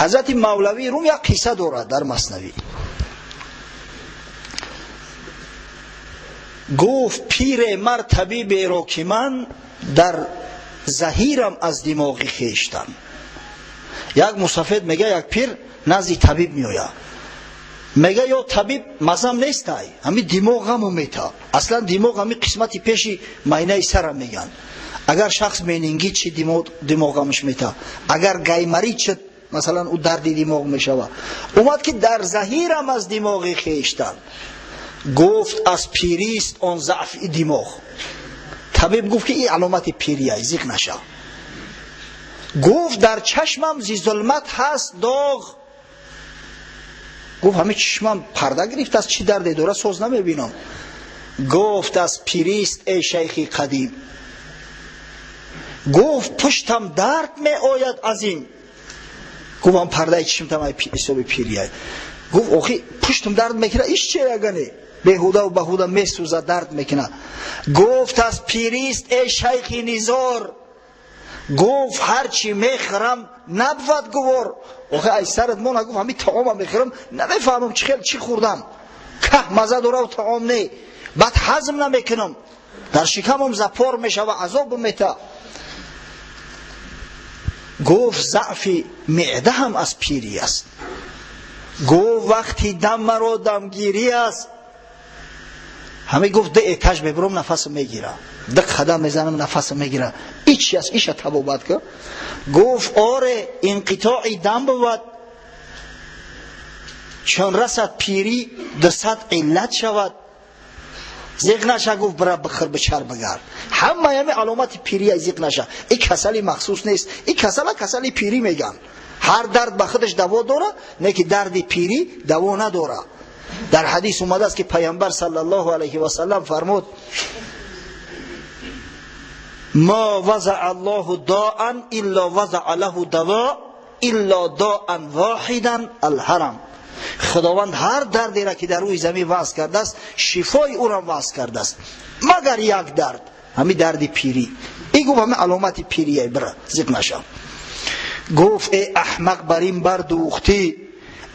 Ҳазрати Мавлавии Рум як қисса дорад дар Маснавӣ. Гуфт пире мар табиберо ки ман дар заҳирам аз димоғи хештан. Як мусафед мега, як пир назди табиб меояд. Мега: ё табиб, мазам нестай, ҳами димоғаму мета. Аслан димоғ ҳами қисмати пеши майнаи сара меган. Агар шахс менингит чи, димоғамаш мета. Агар гайморит шуд, масалан, ӯ дарди димоғ мешава. Омад ки дар заҳирам аз димоғи хештан. Гуфт: аз пирист он заъфи димоғ. Табиб гуфт ки ин аломати пирия, зиқ наша. Гуфт: дар чашмам зи зулмат ҳаст доғ. Гуфт: ҳамин чишмам парда гирифтааст, чӣ дарде дора, соз намебинам. Гуфт: аз пирист, эй шайхи қадим. Гуфт: пуштам дард меояд аз ин. Гуфт: ам пардаи чишмтам ҳисоби пирия. Гуфт: охи, пуштам дард мекунад, иш че ягане беҳудаву баҳуда месӯзад, дард мекунад. Гуфт: аз пирист, эй шайхи низор. Гуфт: ҳарчи мехӯрам, набвад гувор. Охи, ай сарат мона. Гуфт: ҳамин таомам мехӯрам, намефаҳмам чӣ хел чӣ хӯрдам, каҳ маза дораву таом не, баъд ҳазм намекунам, дар шикамам запор мешава, азоб мета. Гуфт: заъфи меъда ҳам аз пирӣ аст. Гуфт: вақти дам маро дамгирӣ аст. Ҳамин гуфт: ду этаж мебурам, нафасам мегира, ду қадам мезанам, нафасам мегира. И чи аст? Иша табобат ка. Гуфт: оре, инқитои дам бувад, чун расад пирӣ, 200 иллат шавад. Зиқ наша. Гуфт: бира, бихӯр, бичар, бигард. Ҳамаи ҳами аломати пирия, зиқ наша. И касали махсус нест, и касала касали пирӣ меган. Ҳар дард ба худаш даво дора, не ки дарди пирӣ даво надора. Дар ҳадис омадааст, ки Паямбар саллаллоҳу алайҳи васаллам фармуд: ма вазаа Аллоҳу доан илла вазаа лаҳу даво илла доан воҳидан алҳарам. Худованд ҳар дардеро ки дар рӯи замин вазъ кардааст, шифои ӯро вазъ кардааст, магар як дард, ҳамин дарди пирӣ. И гуфт: ҳамин аломати пирия, бира, зиқ наша. Гуфт: э аҳмақ, бар ин бардӯхтӣ,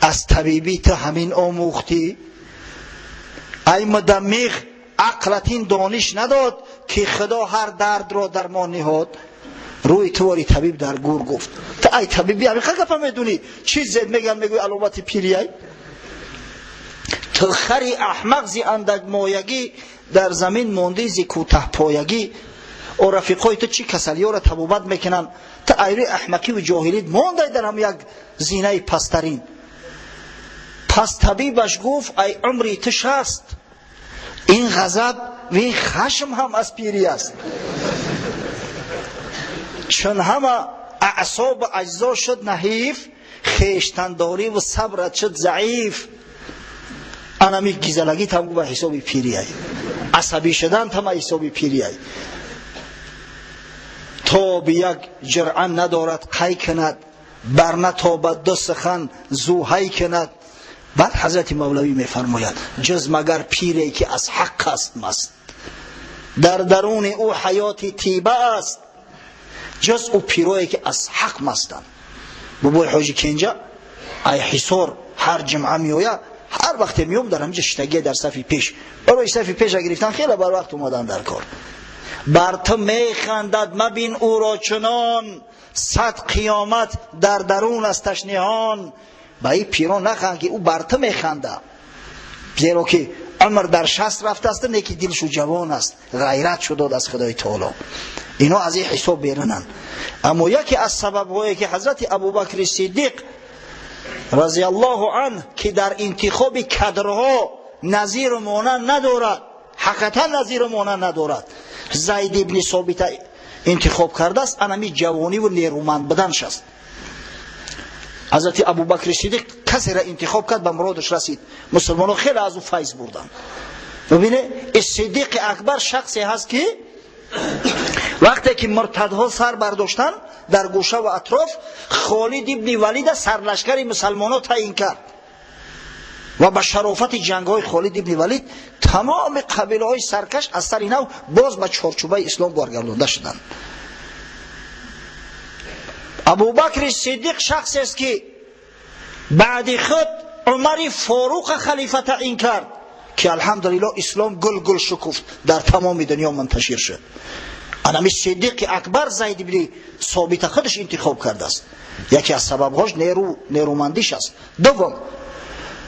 аз табибӣ ту ҳамин омӯхтӣ. Ай мудаммиғ, ақлат ин дониш надод, ки Худо ҳар дардро дармон ниҳод. Рӯи тувори табиб дар гур. Гуфт: ту ай табиби ҳамиқа гапа медунӣ, чиз зед меган, мегӯй аломати пирияй. Ту хари аҳмақ, зи андакмоягӣ дар замин мондӣ, зи кӯтаҳпоягӣ. О рафиқҳои ту чӣ касалиёро табобат мекунанд, ту айрӯи аҳмақиву ҷоҳилит мондай дар ҳам як зинаи пасттарин. Пас табибаш гуфт: ай умри ту 60, ин ғазаб ва ин хашм ҳам аз пирӣ аст. Чун ҳама аъсобу аҷзо шуд наҳиф, хештандориву сабрат шуд заиф. Анами гизалагӣ там ба ҳисоби пирияй, асабӣ шудан там ҳисоби пирияй. То би як ҷуръа надорад қай кунад, бар натобад ду сухан зуҳай кунад. Баъд ҳазрати Мавлавӣ мефармояд: ҷуз магар пире ки аз ҳақ аст маст, дар даруни ӯ ҳаёти тиба аст. Ҷуз ӯ пирое ки аз ҳақ мастанд. Бобои Ҳоҷи Кенҷа ай Ҳисор ҳар ҷумъа меояд. Ҳар вақте меом, дар ҳамҷа шитагия, дар сафи пеш. Барои сафи пеша гирифтан хеле барвақт омадан дар кор. Бар ту механдад, мабин ӯро чунон, сад қиёмат дар дарун асташ ниҳон. Ба ин пирон наханд, ки ӯ бар ту механда, зеро ки умр дар 60 рафтааст, не ки дилшу ҷавон аст, ғайрат шу дод аз Худои Таоло. Ино аз ин ҳисоб берунанд. Аммо яке аз сабабҳое ки ҳазрати Абубакри Сиддиқ разиаллоҳу анҳ, ки дар интихоби кадрҳо назиру монанд надорад, ҳақиқатан назиру монанд надорад, Зайд ибни Собита интихоб кардааст, анами ҷавониву нерӯманд буданш аст. Ҳазрати Абубакри Сиддиқ касеро интихоб кард, ба муродаш расид. Мусулмонҳо хеле аз ӯ файз бурданд. Бибине, Сиддиқи Акбар шахсе ҳаст, ки вақте ки муртадҳо сар бардоштанд дар гӯшаву атроф, Холид ибни Валида сарлашкари мусалмонҳо таъин кард ва ба шарофати ҷангҳои Холид ибни Валид тамоми қабилаҳои саркаш аз сари нав боз ба чорчӯбаи ислом баргардонда шуданд. Абубакри Сиддиқ шахсест, ки Баъди худ Умари Форуқ халифа таъин кард, ки алҳамдулиллоҳ ислом гул гул шукуфт, дар тамоми дунё мунташир шуд. Анами Сиддиқи Акбар Зайд ибни Собита худаш интихоб кардааст. Яке аз сабабҳош нерӯмандиш аст. Дуввум,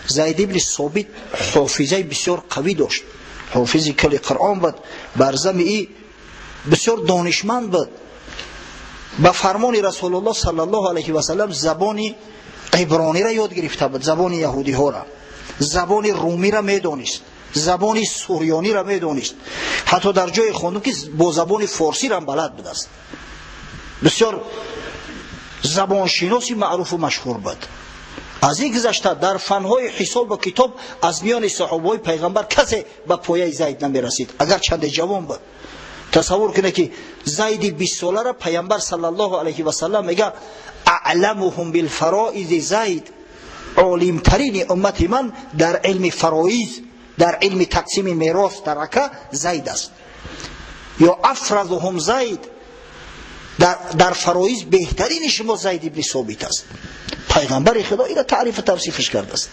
Зайд ибни Собит ҳофизаи бисёр қавӣ дошт, ҳофизи кали Қуръон буд, бар зами и бисёр донишманд буд. Ба фармони Расулуллоҳ саллаллоҳу алайҳи васаллам забони иброниро ёд гирифта буд, забони яҳудиҳоро, забони румиро медонист, забони сурёниро медонист, ҳатто дар ҷое хондум, ки бо забони форсиро балад будааст. Бисёр забоншиноси маъруфу машҳур буд. Аз ин гузашта, дар фанҳои ҳисобу китоб аз миёни саҳобаҳои пайғамбар касе ба пояи Зайд намерасид, агар чанде ҷавон буд. Тасаввур кунед, ки Зайди 20-солара пайғамбар саллаллоҳу алайҳи васаллам мега: «Аъламуҳум билфароизи Зайд», олимтарини уммати ман дар илми фароиз, дар илми тақсими мерос, тарака Зайд аст, ё афразуҳум Зайд, дар фароиз беҳтарини шумо Зайд ибни Собит аст. Пайғамбари Худо ина таърифу тавсифаш кардааст.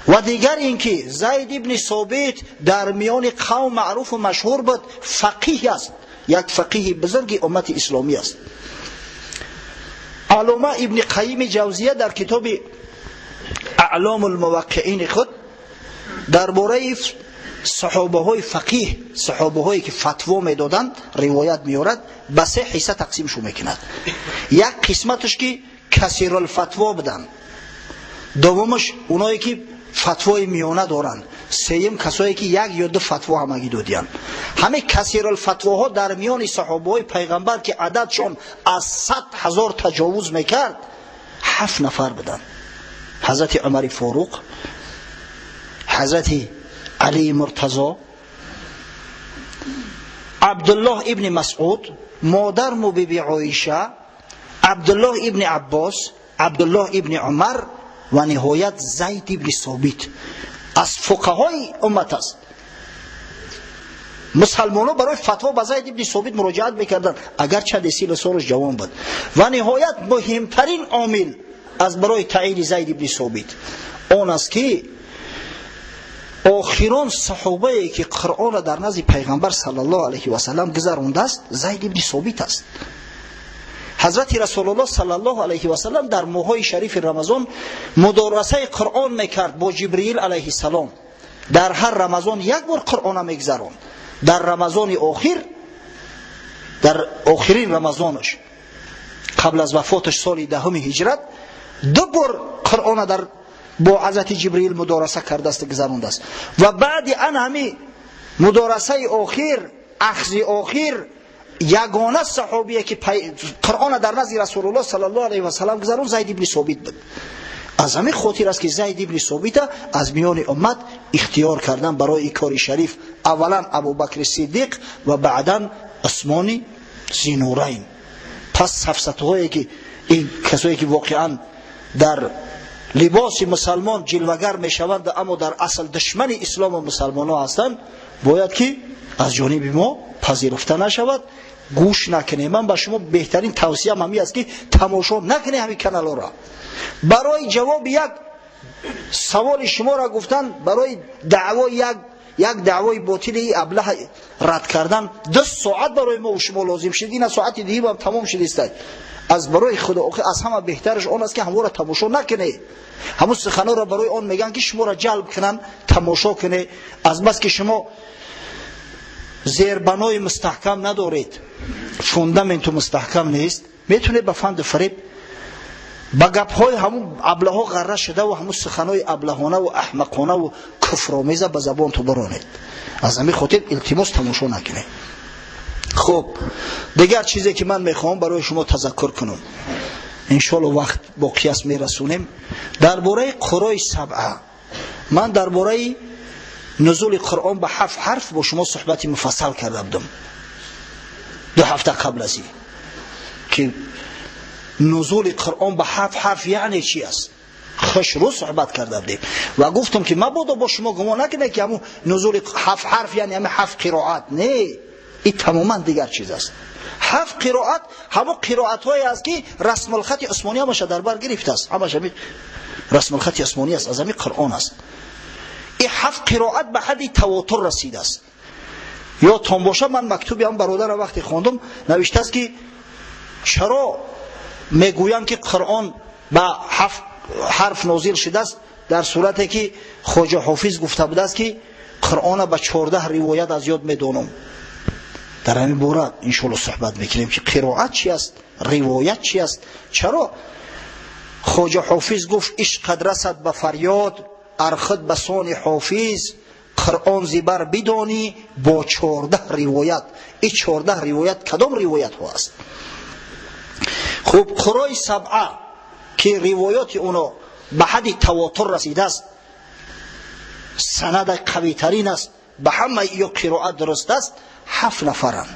Ва дигар ин ки Зайд ибни Собит дар миёни қавм маъруфу машҳур буд, фақиҳ аст, як фақиҳи бузурги уммати исломӣ аст. Аллома Ибни Қайими Ҷавзия дар китоби Аълому лмуваққиини худ дар бораи саҳобаҳои фақиҳ, саҳобаҳое ки фатво медоданд, ривоят меорад, ба се ҳисса тақсимшу мекунад. Як қисматаш, ки касирулфатво буданд, дуввумаш, оное ки фатвои миёна доранд, сеюм, касое ки як ё ду фатво ҳамагӣ додиянд. Ҳамин касирулфатвоҳо дар миёни саҳобаҳои пайғамбар, ки ададшон аз 100 000 таҷовуз мекард, ҳафт нафар буданд: ҳазрати Умари Форуқ, ҳазрати Алии Муртазо, Абдуллоҳ ибни Масъуд, модарму биби Оиша, Абдуллоҳ ибни Аббос, Абдуллоҳ ибни Умар ва ниҳоят Зайд ибни Собит. Аз фуқаҳои уммат аст. Мусалмонҳо барои фатво ба Зайд ибни Собит муроҷиат мекарданд, агарчанде сину солаш ҷавон буд. Ва ниҳоят муҳимтарин омил аз барои таъини Зайд ибни Собит он аст, ки охирон саҳобае ки Қуръонро дар назди пайғамбар саллаллоҳу алайҳи васаллам гузарондааст, Зайд ибни Собит аст. Ҳазрати Расулуллоҳ саллаллоҳу алайҳи васаллам дар моҳҳои шарифи Рамазон мудорасаи Қуръон мекард бо Ҷибриил алайҳиссалом. Дар ҳар Рамазон як бор Қуръона мегузаронд. Дар Рамазони охир, дар охирин Рамазонаш қабл аз вафоташ, соли 10-уми ҳиҷрат, ду бор Қуръона дар бо ҳазрати Ҷибриил мудораса кардааст, гузарондааст. Ва баъди ан ҳами мудорасаи охир, ахзи охир, ягона саҳобие ки Қуръона дар назди Расулуллоҳ саллаллоҳу алайҳи васаллам гузаронд, Зайд ибни Собит буд. Аз ҳамин хотир аст, ки Зайд ибни Собита аз миёни уммат ихтиёр кардан барои кори шариф, аввалан Абубакри Сиддиқ ва баъдан Усмони Зинурайн. Пас сафсатҳое ки ин касое ки воқеан дар либоси мусалмон ҷилвагар мешаванд, аммо дар асл душмани ислому мусалмонҳо ҳастанд, бояд ки аз ҷониби мо пазируфта нашавад, гӯш накунем. Ман ба шумо беҳтарин тавсиям ҳамин аст, ки тамошо накунед ҳамин каналҳоро. Барои ҷавоби як саволи шуморо гуфтан, барои даъвои як даъвои ботили аблаҳ рад кардан 2 соат барои мо шумо лозим шуд. Ина соати диҳимам тамом шудистад. Аз барои Худо, аз ҳама беҳтараш он аст, ки ҳаморо тамошо накунед. Ҳамун суханҳоро барои он мегӯянд, ки шуморо ҷалб кунанд, тамошо кунед. Азбаски шумо зербанои мустаҳкам надоред, фундаменту мустаҳкам нест, метавонед ба фанду фареб, ба гапҳои ҳамун аблаҳо ғарра шудаву ҳамун суханҳои аблаҳонаву аҳмақонаву куфромеза ба забонту баронед. Аз ҳамин хотир илтимос, тамошо накунед. Хуб, дигар чизе ки ман мехоҳам барои шумо тазаккур кунам, иншоалло вақт боқӣ аст, мерасонем, дар бораи қурои сабъа. Ман дар бораи нузули Қуръон ба ҳафт ҳарф бо шумо суҳбати муфассал карда будам 2 ҳафта қабл аз ин, ки нузули Қуръон ба ҳафт ҳарф яъне чи аст. Хушрӯ суҳбат карда будем ва гуфтам, ки мабодо бо шумо гумон накунед, ки ҳамун нузули ҳафт ҳарф яъне ҳамин ҳафт қироат. Не, ин тамоман дигар чиз аст. Ҳафт қироат ҳамун қироатҳое аст, ки расмулхати усмонӣ ҳамаша дар бар гирифтааст, ҳамаша. Расмулхати Усмонӣ аст, аз ҳамин Қуръон аст. Ин ҳафт қироат ба ҳадди тавотур расидааст. Ёдтон боша, ман мактуби ҳам бародарам вақте хондум, навиштааст, ки чаро мегӯянд, ки Қуръон ба ҳафт ҳарф нозил шудааст, дар сурате ки Хоҷа Ҳофиз гуфта будааст, ки Қуръона ба 14 ривоят аз ёд медонам. Дар ҳамин бора иншоалло суҳбат мекунем, ки қироат чи аст, ривоят чи аст, чаро Хоҷа Ҳофиз гуфт: «Ишқат расад ба фарёд, ар худ ба сони ҳофиз Қуръон зибар бидонӣ бо 14 ривоят». И 14 ривоят кадом ривоятҳо аст? Хуб, қурои сабъа, ки ривоёти уно ба ҳадди тавотур расидааст, санада қавитарин аст, ба ҳамаи ё қироат дуруст аст, ҳафт нафаранд.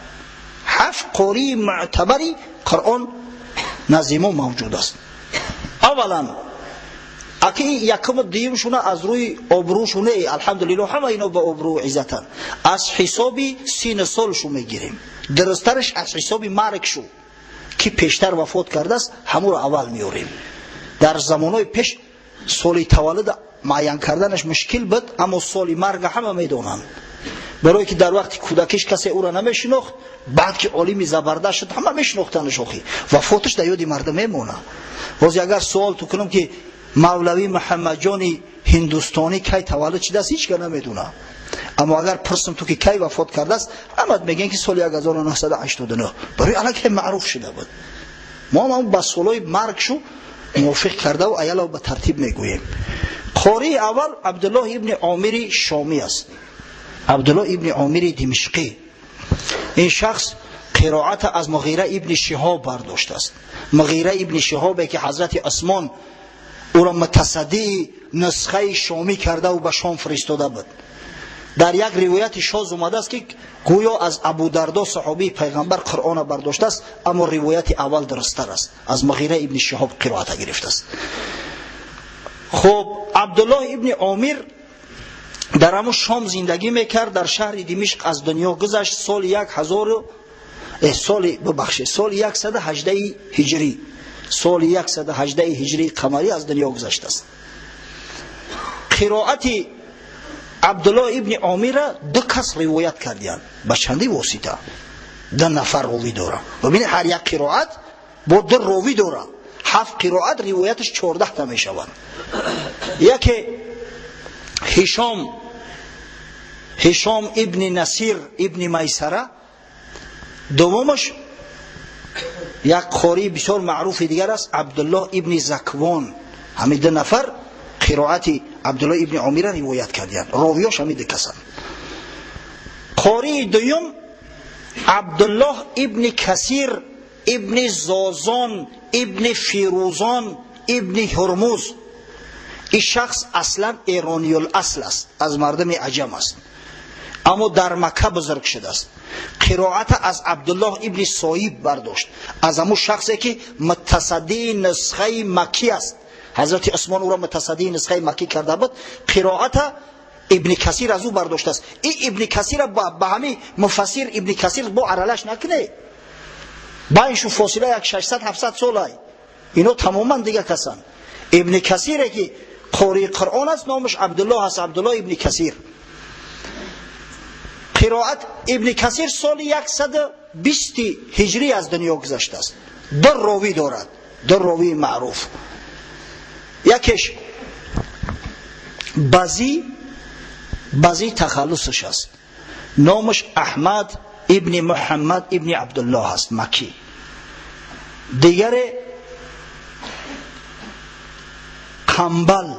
Ҳафт қории мӯътабари Қуръон назди мо мавҷуд аст. Аввалан, аки якуму дуюмшуна аз рӯи обрӯшу не, алҳамдулилло, ҳама ино ба обрӯ иззатанд, аз ҳисоби сину солшу мегирем. Дурусттараш, аз ҳисоби маргшу, ки пештар вафот кардааст, ҳамуро аввал меорем. Дар замонҳои пеш соли таваллуд муайян карданаш мушкил буд, аммо соли марга ҳама медонанд, барое ки дар вақти кӯдакиш касе ӯро намешинохт. Баъд ки олими забардаст шуд, ҳама мешинохтанаш, охи вафоташ дар ёди мардум мемонад. Боз агар суол ту кунам, ки Мавлавӣ Муҳаммадҷони ҳиндустонӣ кай таваллуд шудааст, ҳеч кас намедонад. Аммо агар пурсам ту, ки кай вафот кардааст, ҳамат мегӯянд, ки соли 1989, барои аллакай маъруф шуда буд. Мо ҳам ба солҳои маргшу мувофиқ кардаву аяло ба тартиб мегӯем. Қории аввал Абдуллоҳ ибни Омири Шомӣ аст, Абдуллоҳ ибни Омири Димишқӣ. Ин шахс қироата аз Муғира ибни Шиҳоб бардоштааст. Муғира ибни Шиҳобе, ки Ҳазрати Усмон ӯро мутасаддии нусхаи шомӣ кардаву ба Шом фиристода буд. Дар як ривояти шоз омадааст, ки гӯё аз Абудардо, саҳобии пайғамбар, Қуръона бардоштааст, аммо ривояти аввал дурусттар аст: аз Муғира ибни Шиҳоб қироата гирифтааст. Хуб, Абдуллоҳ ибни Омир дар ҳамун Шом зиндагӣ мекард, дар шаҳри Димишқ аз дунё гузашт соли як ҳазору соли, бубахшед, соли 118-и ҳиҷрӣ, соли 118-и ҳиҷрии қамарӣ аз дунё гузаштааст. Қироати Абдуллоҳ ибни Омира ду кас ривоят кардиянд. Ба чанди восита? Ду нафар ровӣ дора. Бибинед, ҳар як қироат бо ду ровӣ дора. Ҳафт қироат ривояташ 14-та мешавад. Яке Ҳишом, Ҳишом ибни Насир ибни Майсара, дуввумаш як қории бисёр маъруфи дигар аст, Абдуллоҳ ибни Заквон. Ҳамин ду нафар қироати Абдуллоҳ ибни Омира ривоят кардиянд. Ровиёш ҳамин ду касанд. Қории дуюм Абдуллоҳ ибни Касир ибни Зозон ибни Фирӯзон ибни Ҳурмуз. Ин шахс аслан эрониюласл аст, аз мардуми аҷам аст, аммо дар Макка бузург шудааст. Қироата аз Абдуллоҳ ибни Соиб бардошт, аз ҳамун шахсе, ки мутасаддии нусхаи маккӣ аст. Ҳазрати Усмон ӯро мутасаддии нусхаи маккӣ карда буд. Қироата Ибни Касир аз ӯ бардоштааст. Ин Ибни Касира ба ҳамин муфассир Ибни Касир бо аралаш накунед, байншу фосила як 600-700 солай, ино тамоман дига касанд. Ибни Касире, ки қории Қуръон аст, номаш Абдуллоҳ аст, Абдуллоҳ ибни Касир. Қироат Ибни Касир соли 120-и ҳиҷрӣ аз дунё гузаштааст. Ду ровӣ дорад, ду ровии маъруф. Якеш Базӣ, Базӣ тахаллусаш аст, номаш Аҳмад ибни Муҳаммад ибни Абдуллоҳ аст, макӣ. Дигаре Қамбал,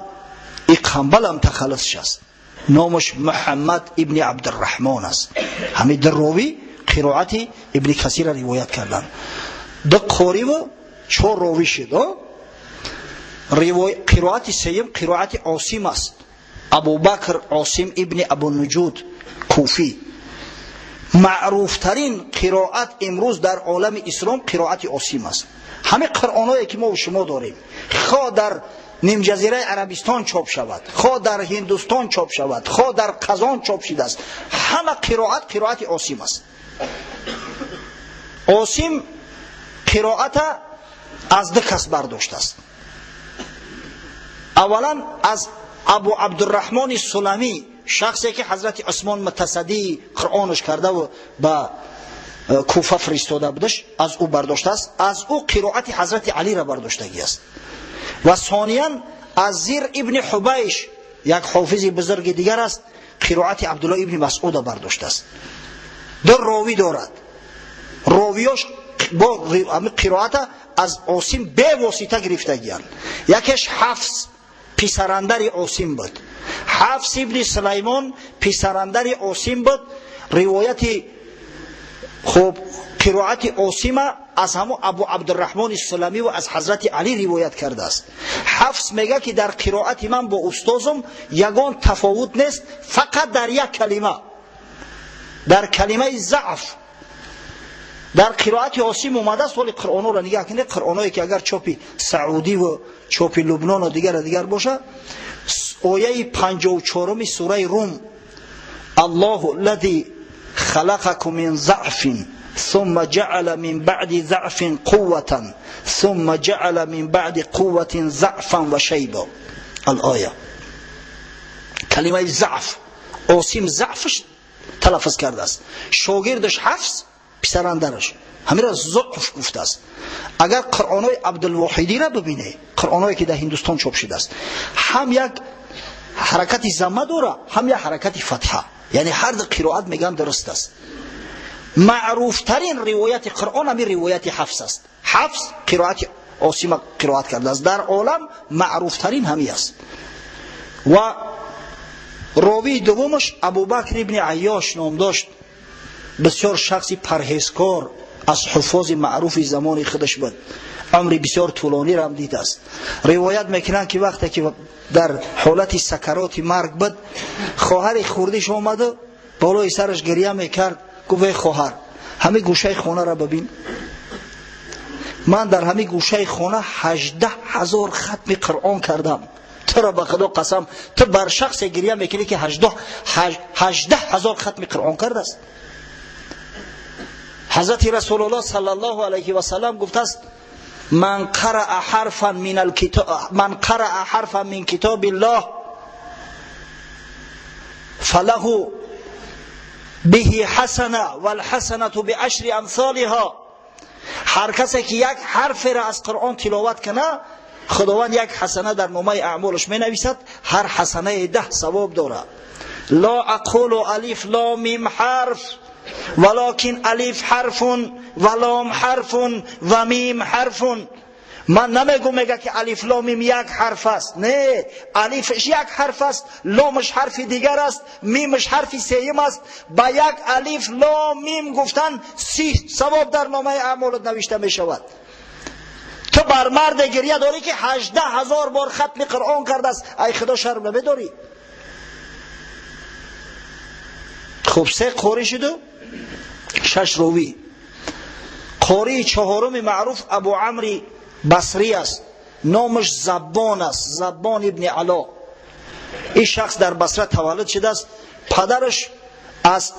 и Қамбалам тахаллусаш аст, номаш Муҳаммад ибни Абдурраҳмон аст. Ҳамин ду ровӣ қироати Ибни Касира ривоят карданд. Ду қориву чор ровӣ шуд. Қироати сеюм қироати Осим аст, Абубакр Осим ибни Абунуҷуд Куфӣ. Маъруфтарин қироат имрӯз дар олами ислом қироати Осим аст. Ҳамин қуръонҳое, ки мо шумо дорем, хо дар нимҷазираи Арабистон чоп шавад, хо дар Ҳиндустон чоп шавад, хо дар Қазон чоп шудааст, ҳама қироат қироати Осим аст. Осим қироата аз ду кас бардоштааст. Аввалан аз Абу Абдурраҳмони Суламӣ, шахсе ки ҳазрати Усмон мутасаддии Қуръонаш кардаву ба Куфа фиристода будаш, аз ӯ бардоштааст, аз ӯ қироати ҳазрати Алиро бардоштагӣ аст. Ва сониян аз Зир ибни Ҳубайш, як ҳофизи бузурги дигар аст, қироати Абдулло ибни Масъуда бардоштааст. Ду ровӣ дорад. Ровиёш бо ҳамин қироата аз Осим бевосита гирифтагиянд. Якеш Ҳафс, писарандари Осим буд. Ҳафс ибни Сулаймон писарандари Осим буд. Ривояти хуб қироати Осима аз ҳамон Абу Абдурраҳмони Суламӣ ва аз ҳазрати Алӣ ривоят кардааст. Ҳафс мега, ки дар қироати ман бо устозум ягон тафовут нест, фақат дар як калима, дар калимаи заъф. Дар қироати Осим омадааст. Ҳоли қуръонҳоро нигаҳ кунед, қуръонҳое ки агар чопи Саудӣ ва чопи Лубнону дигара дигар боша, ояи 54-уми сураи Рум: Аллоҳу аллази халақакум мин заъфин ثم جعل من بعد ضعف قوة ثم جعل من بعد قوة ضعفا وشيبا الآية. کلمه ضعف، Осим заъфш талаффуз кардааст, шогирдаш Ҳафс, писарандараш, ҳамира зуъф гуфтааст. Агар қуръонҳои Абдулвоҳидиро бибине, қуръонҳое ки дар Ҳиндустон чоп шудааст, ҳам як ҳаракати замма дора, ҳам як ҳаракати фатҳа, яъне ҳар ду қироат мегӯям дуруст аст. Маъруфтарин ривояти Қуръон ҳамин ривояти Ҳафс аст. Ҳафс қироати Осима қироат кардааст, дар олам маъруфтарин ҳамин аст. Ва ровии дуввумаш Абубакр ибни Айёш ном дошт, бисёр шахси парҳезкор, аз ҳуффози маъруфи замони худаш буд, умри бисёр тӯлониро ҳам дидааст. Ривоят мекунанд, ки вақте ки дар ҳолати сакароти марг буд, хоҳари хурдиш омаду болои сараш гиря мекард. Гуфт: эй хоҳар, ҳамин гӯшаи хонаро бибин, ман дар ҳамин гӯшаи хона 18 000 хатми Қуръон кардам. Туро ба Худо қасам, ту бар шахсе гиря мекунӣ, ки 18 000 хатми Қуръон кардааст. Ҳазрати Расулуллоҳ саллаллоҳу алайҳи васаллам гуфтааст: من قرأ حرفا من كتاب الله فله به حسنة والحسنة بعشر أمثالها. Ҳар касе ки як ҳарферо аз Қуръон тиловат кана, Худованд як ҳасана дар номаи аъмолаш менависад, ҳар ҳасанаи 10 савоб дорад. لا أقول ألف لام ميم حرف ولكن ألف حرف ولام حرف وميم حرف. Ман намегӯм, мега, ки алиф лом мим як ҳарф аст. Не, алифш як ҳарф аст, ломаш ҳарфи дигар аст, мимаш ҳарфи сеюм аст. Ба як алиф лом мим гуфтан 30 савоб дар номаи аъмолат навишта мешавад. Ту бар марде гирья дорӣ, ки 18 000 бор хатми Қуръон кардааст. Ай Худо шарм намедорӣ? Хуб, се қорӣ шуду шаш ровӣ. Қории чаҳоруми маъруф Абу Амри Басрӣ аст, номаш Заббон аст, Заббон ибни Ало. Ин шахс дар Басра таваллуд шудааст. Падараш аз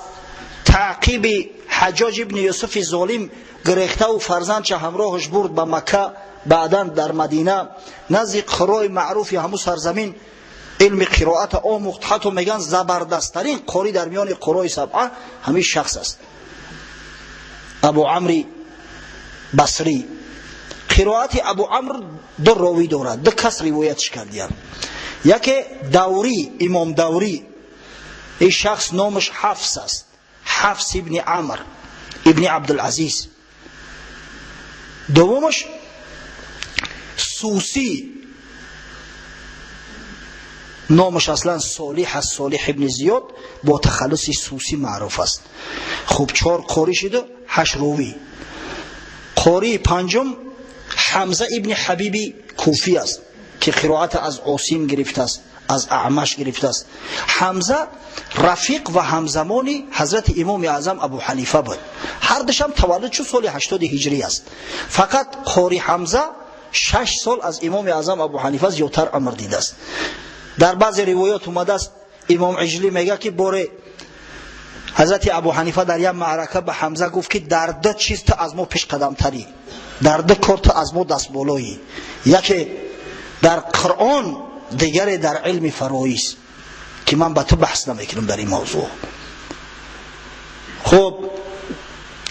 таъқиби Ҳаҷоҷ ибни Юсуфи золим гирехтаву фарзандша ҳамроҳаш бурд ба Макка, баъдан дар Мадина назди қирои маъруфи ҳамун сарзамин илми қироата омӯхт. Ҳатто мегӯянд, забардасттарин қорӣ дар миёни қурои сабъа ҳамин шахс аст, Абу Амри Басрӣ. Қироати Абу Амр ду ровӣ дорад, ду кас ривоятш кардиянд. Яке Даврӣ, имом Даврӣ. Ин шахс номаш Ҳафс аст, Ҳафс ибни Амр ибни Абдулазиз. Дуввумаш Сусӣ, номаш аслан Солиҳ аст, Солиҳ ибни Зиёд, бо тахаллуси Сусӣ маъруф аст. Хуб, чор қорӣ шуду ҳашт ровӣ. Қории панҷум Ҳамза ибни Ҳабиби Куфӣ аст, ки қироата аз Осим гирифтааст, аз Аъмаш гирифтааст. Ҳамза рафиқ ва ҳамзамони ҳазрати имоми аъзам Абу Ҳанифа буд. Ҳар душам таваллуд шуд соли 80 ҳиҷрӣ аст. Фақат қори Ҳамза 6 сол аз имоми аъзам Абу Ҳанифа зиёдтар умр дидааст. Дар баъзе ривоят омадааст, имом Иҷлӣ мега, ки боре ҳазрати Абу Ҳанифа дар як маърака ба Ҳамза гуфт, ки дар ду чиз ту аз мо пешқадамтарӣ, дар ду кор ту аз мо дастболоӣ: яке дар Қуръон дигаре дар илми фароиз, ки ман ба ту баҳс намекунам дар ин мавзӯъ. Хуб,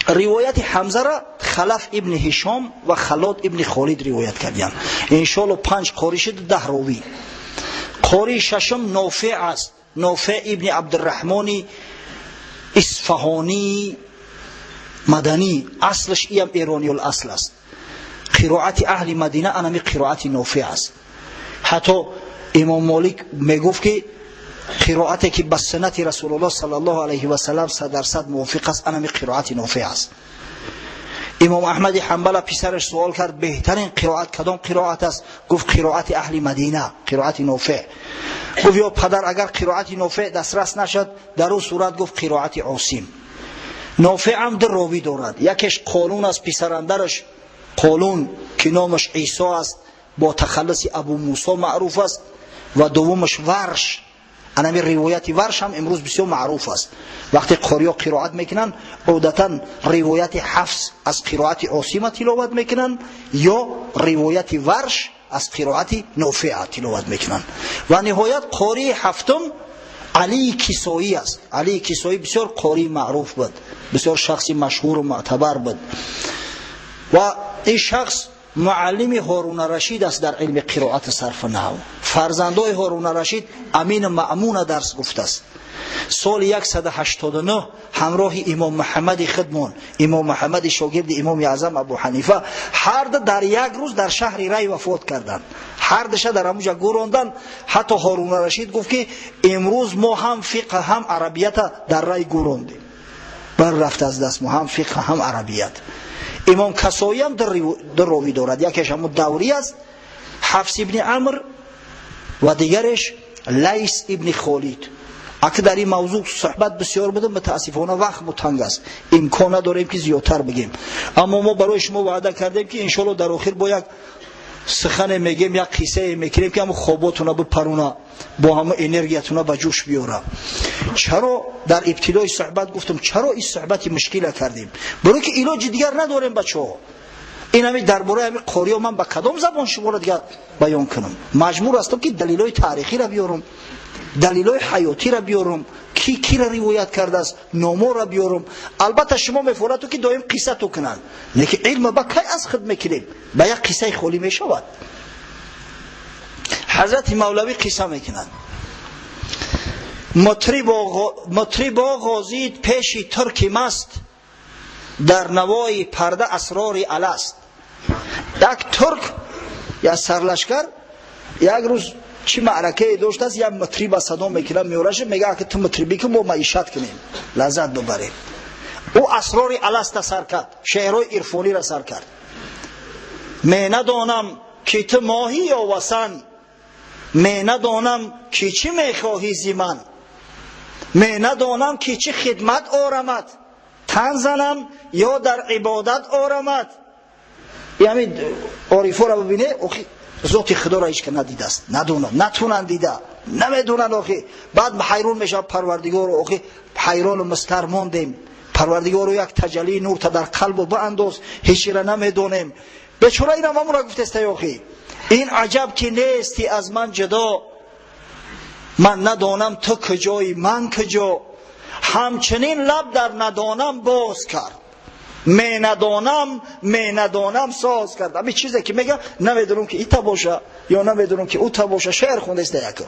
ривояти Ҳамзара Халаф ибни Ҳишом ва Халод ибни Холид ривоят кардиянд. Иншоалло, панҷ қорӣ шуд, 10 ровӣ. Қории шашум Нофеъ аст, Нофеъ ибни Абдурраҳмони Исфаҳонии маданӣ. Аслаш иам эрониюл асл аст. Қироати аҳли Мадина анами қироати Нофеъ аст. Ҳатто Имом Молик мегуфт, ки қироате ки ба суннати Расулуллоҳ саллаллоҳу алайҳи васалам 100% мувофиқ аст, анами қироати Нофеъ аст. Имом Аҳмади Ҳанбала писараш суол кард: беҳтарин қироат кадом қироат аст? Гуфт: қироати аҳли Мадина, қироати Нофеъ. Гуфт: ё падар, агар қироати Нофеъ дастрас нашад, дар ӯ сурат? Гуфт: қироати Осим. Нофеъ ҳам ду ровӣ дорад: якеш Қолун аст, писарандараш Қолун, ки номаш Исо аст, бо тахаллуси Абу Мусо маъруф аст, ва дуввумаш Варш. Анами ривояти Варш ҳам имрӯз бисёр маъруф аст. Вақте қориё қироат мекунанд, одатан ривояти Ҳафс аз қироати Осима тиловат мекунанд ё ривояти Варш аз қироати Нофеа тиловат мекунанд. Ва ниҳоят, қории ҳафтум Алии Кисоӣ аст. Алии Кисоӣ бисёр қории маъруф буд, бисёр шахси машҳуру мӯътабар буд ва ин шахс муаллими Ҳоруна Рашид аст дар илми қироати, сарфу наҳв. Фарзандои Ҳоруна Рашид Амину Маъмуна дарс гуфтааст. Соли 189 ҳамроҳи Имом Муҳаммади хидмон, Имом Муҳаммади шогирди Имоми Аъзам Абу Ҳанифа, ҳарду дар як рӯз дар шаҳри Рай вафот карданд. Ҳардуша дар ҳамуҷа гӯронданд. Ҳатто Ҳоруна Рашид гуфт, ки имрӯз мо ҳам фиқҳ, ҳам арабията дар Рай гӯрондем, бар рафт аз даст мо ҳам фиқҳ, ҳам арабият. Имом Касоиам ду ровӣ дорад: якеш ҳамун Даврӣ аст, Ҳафс ибни Амр, ва дигареш Лайс ибни Холид. Ака, дар ин мавзӯъ суҳбат бисёр будам, мутаассифона, вақт танг аст, имкон надорем, ки зиёдтар бигем. Аммо мо барои шумо ваъда кардем, ки иншоалло дар охир бо як сухане мегем, як қиссае мекунем, ки ҳамн хоботуна бипаруна, бо ҳама энергиятуна ба ҷӯш биёра. Чаро дар ибтидои суҳбат гуфтам, чаро ин суҳбати мушкила кардем? Барои ки илоҷи дигар надорем, бачаҳо. Ин ҳами дар бораи ҳами қориё ман ба кадом забон шуморо дигар баён кунам? Маҷбур ҳастам, ки далилои таърихиро биёрам, далилои ҳаётиро биёрам, ки кира ривоят кардааст, номоро биёрам. Албатта, шумо мефорату, ки доим қиссату кунанд, лекин илма ба кай аз худ мекунем? Ба як қиссаи холӣ мешавад. Ҳазрати Мавлавӣ қисса мекунанд: мутрибо ғозид пеши турки маст, дар навои парда асрори аласт. Як турк, як сарлашкар, як рӯз чӣ маъракае доштааст, як мутриба садо мекунад, меораша, мега: ака, ту мутрибӣ ки, мо маишат кунем, лаззат бибарем. Ӯ асрори аласта сар кард, шеърҳои ирфониро сар кард. Менадонам, ки ту моҳӣ ё васан, менадонам, ки чӣ мехоҳӣ зи ман, менадонам, ки чӣ хидмат орамад, тан занам ё дар ибодат орамад. Ҳамин орифоро бибине, зоти Худоро ҳеч ка надидааст, надонад, натунанд дида, намедонанд. Охи, баъд ҳайрон мешавад: Парвардигоро, охи, ҳайрону мустар мондем. Парвардигоро, як таҷаллии нурта дар қалбу баандоз, ҳечира намедонем. Бечора, инам ҳамура гуфтестай. Охи, ин аҷаб, ки нести аз ман ҷудо, ман надонам ту куҷои, ман куҷо. Ҳамчунин лаб дар надонам боз кард, менадонам, менадонам соз кард. Ҳамин чизе ки мегам, намедонам, ки ита боша ё намедонам, ки ута боша. Шеър хондаиста. Яко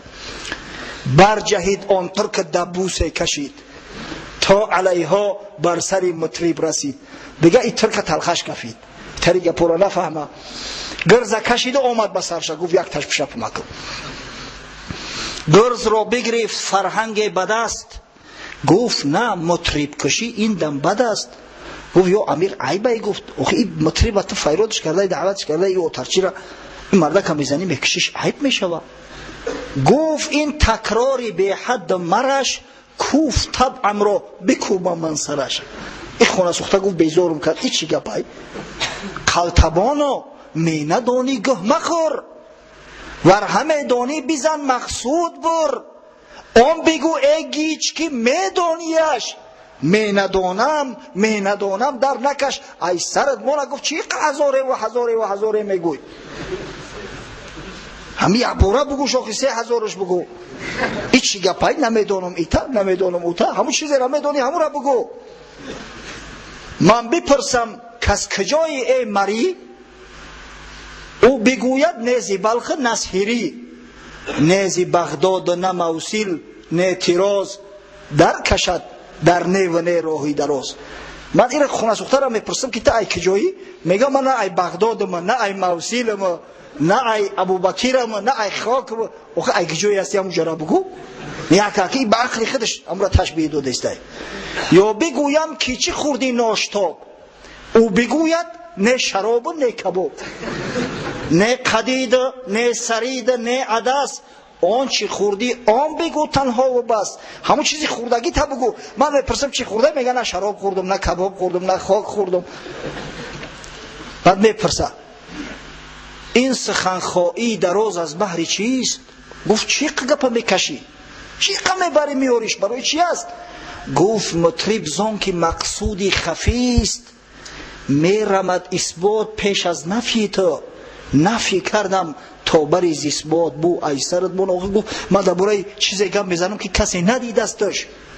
барҷаҳид он турк, даббусе кашид, то алайҳо бар сари мутриб расид. Дига и турка талхаш кафид, тари гапоро нафаҳма, гирза кашиду омад ба сарша, гуфт: як ташпишап макун. Гирзро бигирифт фарҳанге ба даст, гуфт: на, мутрибкушӣ ин дам бад аст. Гуфт: ё амир, айбай. Гуфт: охи, и мутриба ту файродш карда, даъватш карда, и отарчира, ин мардака мезанӣ, мекушиш, айб мешава. Гуфт: ин такрори беҳадду мараш куф табъамро, бикӯбам ман сараш. И хона сӯхта, гуфт, безорум кард. И чӣ гапай? Қалтабоно, менадонӣ, гӯҳ махӯр, вар ҳамедонӣ, бизан, мақсуд бур. Он бигӯ, э гич, ки медонияш, менадонам, менадонам дар накаш. Ай сарат мона, гуфт, чӣ ҳазореву ҳазореву ҳазоре мегӯй? Ҳами якбора бугӯ, шохи 3000-ш бугӯ. И чӣ гапай? Намедонам ита, намедонам ута. Ҳамун чизеро медонӣ, ҳамура бугӯ. Ман бипурсам, кас куҷои э марӣ? Ӯ бигӯяд нези Балх, Насҳирӣ, нези Бағдод, на Мавсил, не Тироз, дар кашад дар неву не роҳи дароз. Ман ира хонасӯхтара мепурсам, ки та ай куҷоӣ? Мегӯям, ман на ай Бағдодам, на ай Мавсилам, на ай Абубакирам, на ай Хокам. Охи ай куҷои ҳасти, ҳамун ҷара бугӯ. Якаки ба ақли худаш ҳамура ташбиҳ додестай. Ё бигӯям, ки чӣ хӯрди ноштоб? Ӯ бигӯяд, не шаробу, не кабоб, не қадид, не сарид, не адас. Он чӣ хӯрдӣ, он бигӯ танҳову бас. Ҳамун чизи хӯрдагӣ та бугӯ. Ман мепурсам, чӣ хӯрда? Мега, на шароб хӯрдум, на кабоб хӯрдум, на хок хӯрдум. Баъд мепурса, ин суханхоҳии дароз аз баҳри чист? Гуфт, чӣ гапа мекашӣ, чӣ қа мебарӣ меёриш, барои чӣ аст? Гуфт, мутриб, зон ки мақсуди хафист, мерамад исбот пеш аз нафи ту. Нафи кардам то бари исбот бу айсарат бун. Гуфт, ман дар бораи чизе гап мезанам, ки касе надидасташ,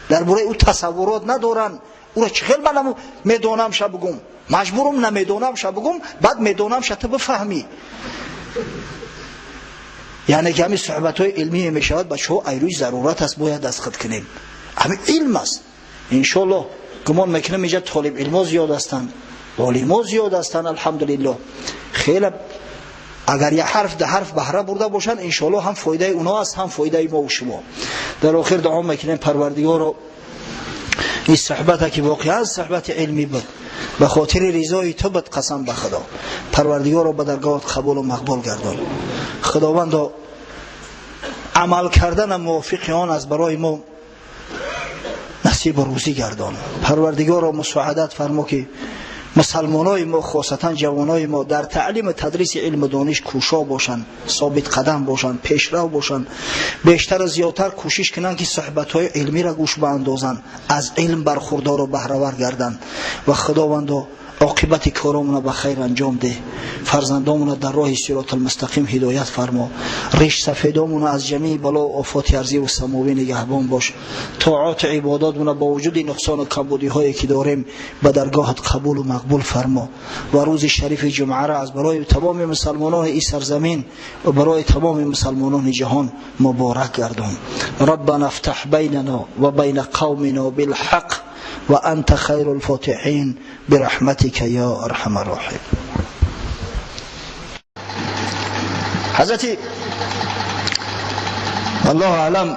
дар бораи ӯ тасаввурот надоранд. Ӯра чӣ хел ман медонам ша бугум? Маҷбурум намедонам ша бугум, баъд медонам ша ту бифаҳмӣ. Яъне ки ҳамин суҳбатҳои илмие мешавад, бачаҳо, айрӯи зарурат аст, бояд аз худ кунем. Ҳамин илм аст. Иншоаллоҳ, гумон мекунам, инҷа толибилмо зиёд ҳастанд, олимо зиёд ҳастанд, алҳамдулиллоҳ. Хеле агар як ҳарф да ҳарф баҳра бурда бошанд, иншоаллоҳ, ҳам фоидаи уно аст, ҳам фоидаи мо шумо. Дар охир дуо мекунем, Парвардигоро, ин суҳбате ки воқеан суҳбати илмӣ буд, ба хотири ризои ту буд, қасам ба Худо, Парвардигоро, ба даргоҳат қабулу мақбул гардон. Худовандо, амал кардана мувофиқи он аз барои мо насибу рӯзӣ гардон. Парвардигоро, мусоадат фармо, ки мусалмонои мо, хосатан ҷавонои мо, дар таълиму тадриси илму дониш кӯшо бошанд, собитқадам бошанд, пешрав бошанд, бештару зиёдтар кӯшиш кунанд, ки суҳбатҳои илмиро гӯш баандозанд, аз илм бархурдору баҳравар гарданд. Ва Худовандо, оқибати коромона ба хайр анҷом деҳ, фарзандомона дар роҳи сиротулмустақим ҳидоят фармо, ришсафедомона аз ҷамии бало офоти арзиву самовӣ нигаҳбон бош. Тоату ибодотмона бо вуҷуди нуқсону камбудиҳое ки дорем, ба даргоҳат қабулу мақбул фармо. Ва рӯзи шарифи ҷумъаро аз барои тамоми мусалмонони ин сарзамин ва барои тамоми мусалмонони ҷаҳон муборак гардон. Раббана фтаҳ байнана ва байна қавмина билҳақ ва анта хайру лфотиҳин бирахматика я арҳама рроҳим. Ҳазрати, аллоҳу аълам,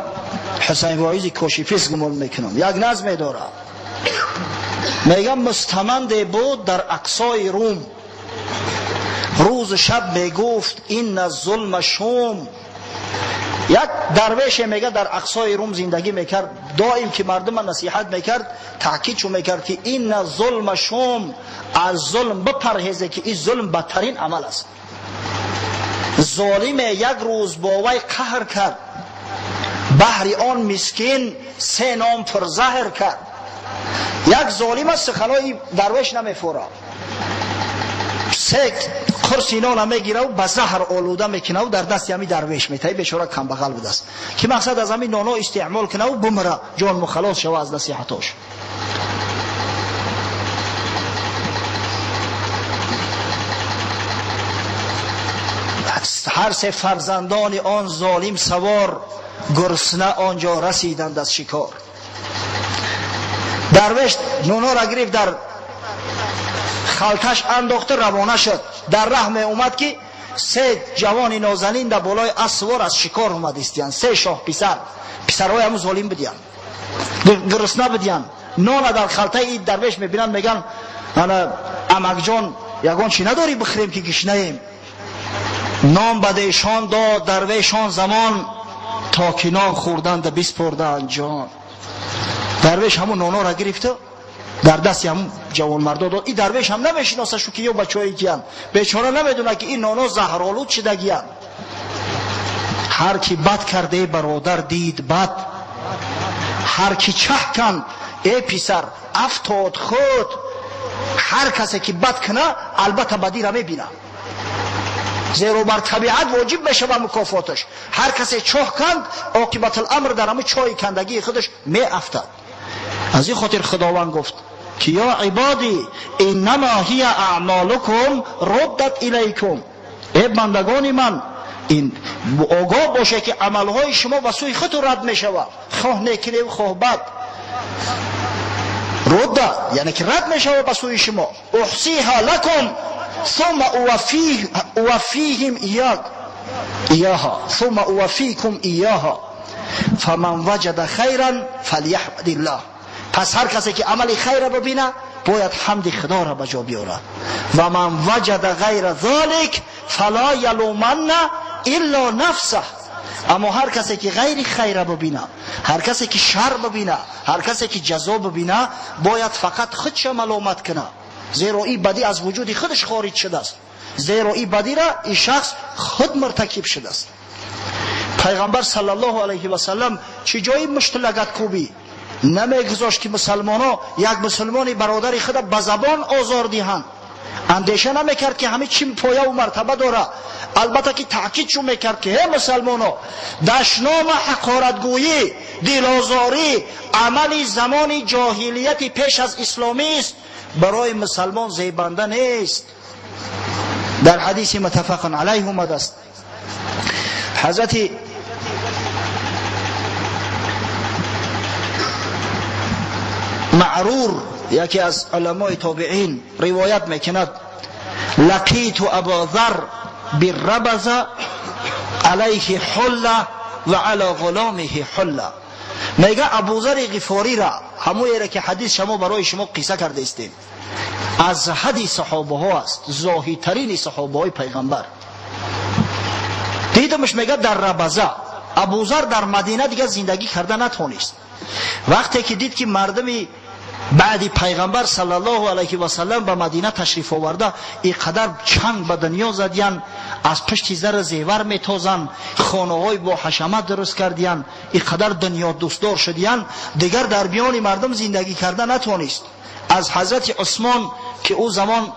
Ҳусайн Воизи Кошифис гумон мекунам, як назме дорад. Мегам, мустаманде буд дар ақсои Рум, рӯзу шаб мегуфт: инна зулма шум. Як дарвеше, мега, дар ақсои Рум зиндагӣ мекард. Доим ки мардума насиҳат мекард, таъкид чун мекард, ки инна зулма шум, аз зулм бипарҳезе, ки ин зулм бадтарин амал аст. Золиме як рӯз бо вай қаҳр кард, баҳри он мискин се ном пурзаҳр кард. Як золима суханои дарвеш намефурад, се қурси нона мегираву ба заҳр олуда мекунаву дар дасти ҳами дарвеш метаи. Бечора камбағал будааст, ки мақсад аз ҳамин ноно истеъмол кунаву бумра, ҷон мухаллос шава аз насиҳатош. Ҳар се фарзандони он золим савор гурусна он ҷо расиданд аз шикор. Дарвеш нонора гирифт, дар халташ андохту равона шуд. Дар раҳ меомад, ки се ҷавони нозанин дар болои асп сувор аз шикор омадистиянд. Се шоҳ писар, писарҳои ҳамун золим будиянд, гурусна будиянд. Нона дар халтаи дарвеш мебинанд, мегӯянд: ана, амакҷон, ягон чӣ надорӣ бихӯрем, ки гишнаем? Нон ба эшон дод дарвеш он замон, то ки нон хӯрданда биспурданд ҷон. Дарвеш ҳамун нонора гирифту дар дасти ҳамун ҷавонмардо дод. И дарвеш ҳам намешиносашу, ки ё бачаҳои киянд. Бечора намедонад, ки ин ноно заҳролуд шидагиянд. Ҳар ки бад кард, э бародар, дид бад, ҳар ки чаҳ канд, э писар, афтод худ. Ҳар касе ки бад куна, албатта бадира мебинад. Зеро бар табиат воҷиб мешавад мукофоташ. Ҳар касе чоҳ канд, оқибат аламр дар ҳамин чоҳи кандагии худаш меафтад. Аз ин хотир Худованд гуфт ки ё ибодӣ иннамо ҳия аъмолукум руддат илайкум, эй бандагони ман, ин огоҳ бошед ки амалҳои шумо ба сӯи худтон рад мешавад, хоҳ некӣ хоҳ бад. Рудда яъне ки рад мешавад ба сӯи шумо. Уҳсиҳа лакум ثم أوفيهم إياها ثم أوفيكم إياها فمن وجد خيرا فليحمد الله. پس هر کسی که عمل خیر را ببینه باید حمد خدا را به جا بیاورد. و من وجد غیر ذلك فلا یلومن الا نفسه. اما هر کسی که غیر خیر را ببینه، هر کسی که شر ببینه، هر کسی که جزا ببینه، باید فقط خودش ملامت کنه، زیرا این بدی از وجود خودش خارج شده است، زیرا این بدی را این شخص خود مرتکب شده است. پیغمبر صلی الله علیه و سلم چه جایی مشت لگد کوبی نمیگذاشت که مسلمان ها یک مسلمان برادر خود به زبان آزار دهند. اندیشه نمیکرد که همه چی پایه و مرتبه داره. البته که تاکید شو میکرد که هی مسلمان ها، دشنام حقارتگویی، دلازاری عمل زمان جاهلیت پیش از اسلامی است، برای مسلمان زیبنده نیست. در حدیث متفق علیه اومده است حضرت معرور یکی از علمای تابعین روایت میکند لقیت ابا ذر بالربذ علیه حله و علی غلامه حله. میگه ابوذر غفاری را، همون را که حدیث شما برای شما قصه کرده استیم، از حدی صحابه ها است، زاهدترین صحابه های پیغمبر. دیدمش میگه در ربذه. ابوذر در مدینه دیگه زندگی کرده نتونست. وقتی که دید که مردمی بعد پیغمبر صلی الله علیه و سلم به مدینه تشریف آورده، اینقدر چنگ به دنیا زدین، از پشت زر زیور میتازن، خانه های با حشمت درست کردین، اینقدر دنیا دوستدار شدین، دیگر در میان مردم زندگی کرده نتونست. از حضرت عثمان که او زمان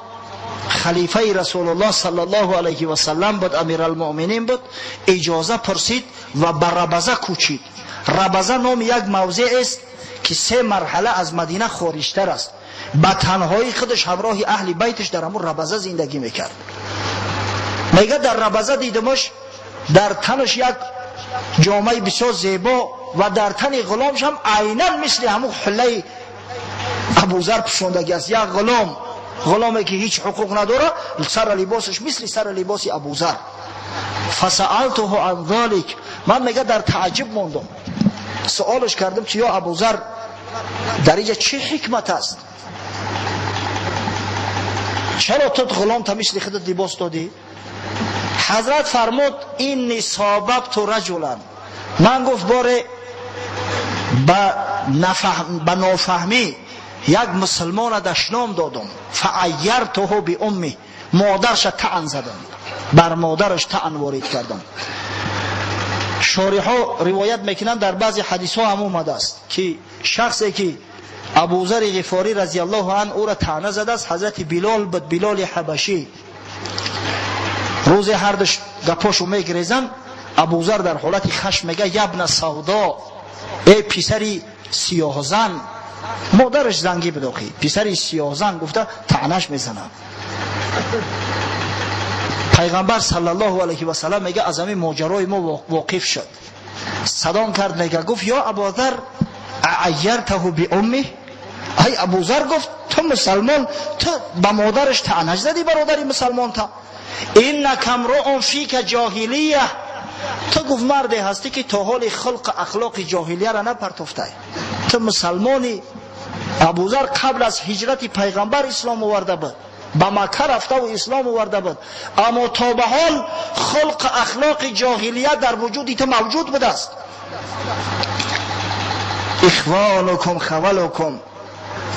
خلیفه رسول الله صلی الله علیه و سلم بود، امیرالمؤمنین بود، اجازه پرسید و به ربذه کوچید. ربذه نام یک موضع است که 3 مرحله از مدینه خارجتر است. به تنهایی خودش همراه اهل بیتش در همون ربذه زندگی میکرد. میگه در ربذه دیدمش در تنش یک جامعه بسیار زیبا و در تن غلامش هم عینا مثل همون حله ابوذر پوشوندگی است. یک غلام، غلامی که هیچ حقوق نداره، سر لباسش مثل سر لباس ابوذر. فسألته عن ذلك، من میگه در تعجب موندم، سوالش کردم که یا ابوذر در اینجا چه حکمت است؟ چرا تو غلام تا مثل خودت لباس دادی؟ حضرت فرمود اینی صاببت رجلا، من گفت باره به نافهمی یک مسلمان دشنام دادم، فعیرته بامه، مادرش طعن زدم، بر مادرش طعن وارد کردم. شارح‌ها روایت میکنند در بعضی حدیث ها هم اومده است که شخصی که ابوذر غفاری رضی الله عنه او را طعنه زده است، حضرت بلال بود، بلال حبشی. روز هر دوش گپاشو میگریزن، ابوذر در حالت خشم میگه یبن سودا، ای پسری سیاه زن، مادرش زنگی بود آخی، پسری سیاه زن گفته طعنه‌اش میزنه. پیغمبر صلی الله علیه و سلم میگه از همین ماجرای ما واقف شد، صدام کرد، میگه گفت یا ابوذر اعیرته بامه، ای ابوذر گفت تو مسلمان، تو به مادرش طعنه زدی برادری مسلمان تا، انک امرؤ فیک جاهلیه، تو گفت مردی هستی که تا حال خلق اخلاق جاهلیه را نپرتفته، تو مسلمانی. ابوذر قبل از هجرت پیغمبر اسلام آورده بود، به مکه رفته و اسلام آورده بود، اما تا به حال خلق اخلاق جاهلیت در وجود تو موجود بوده است. اخوانکم خولکم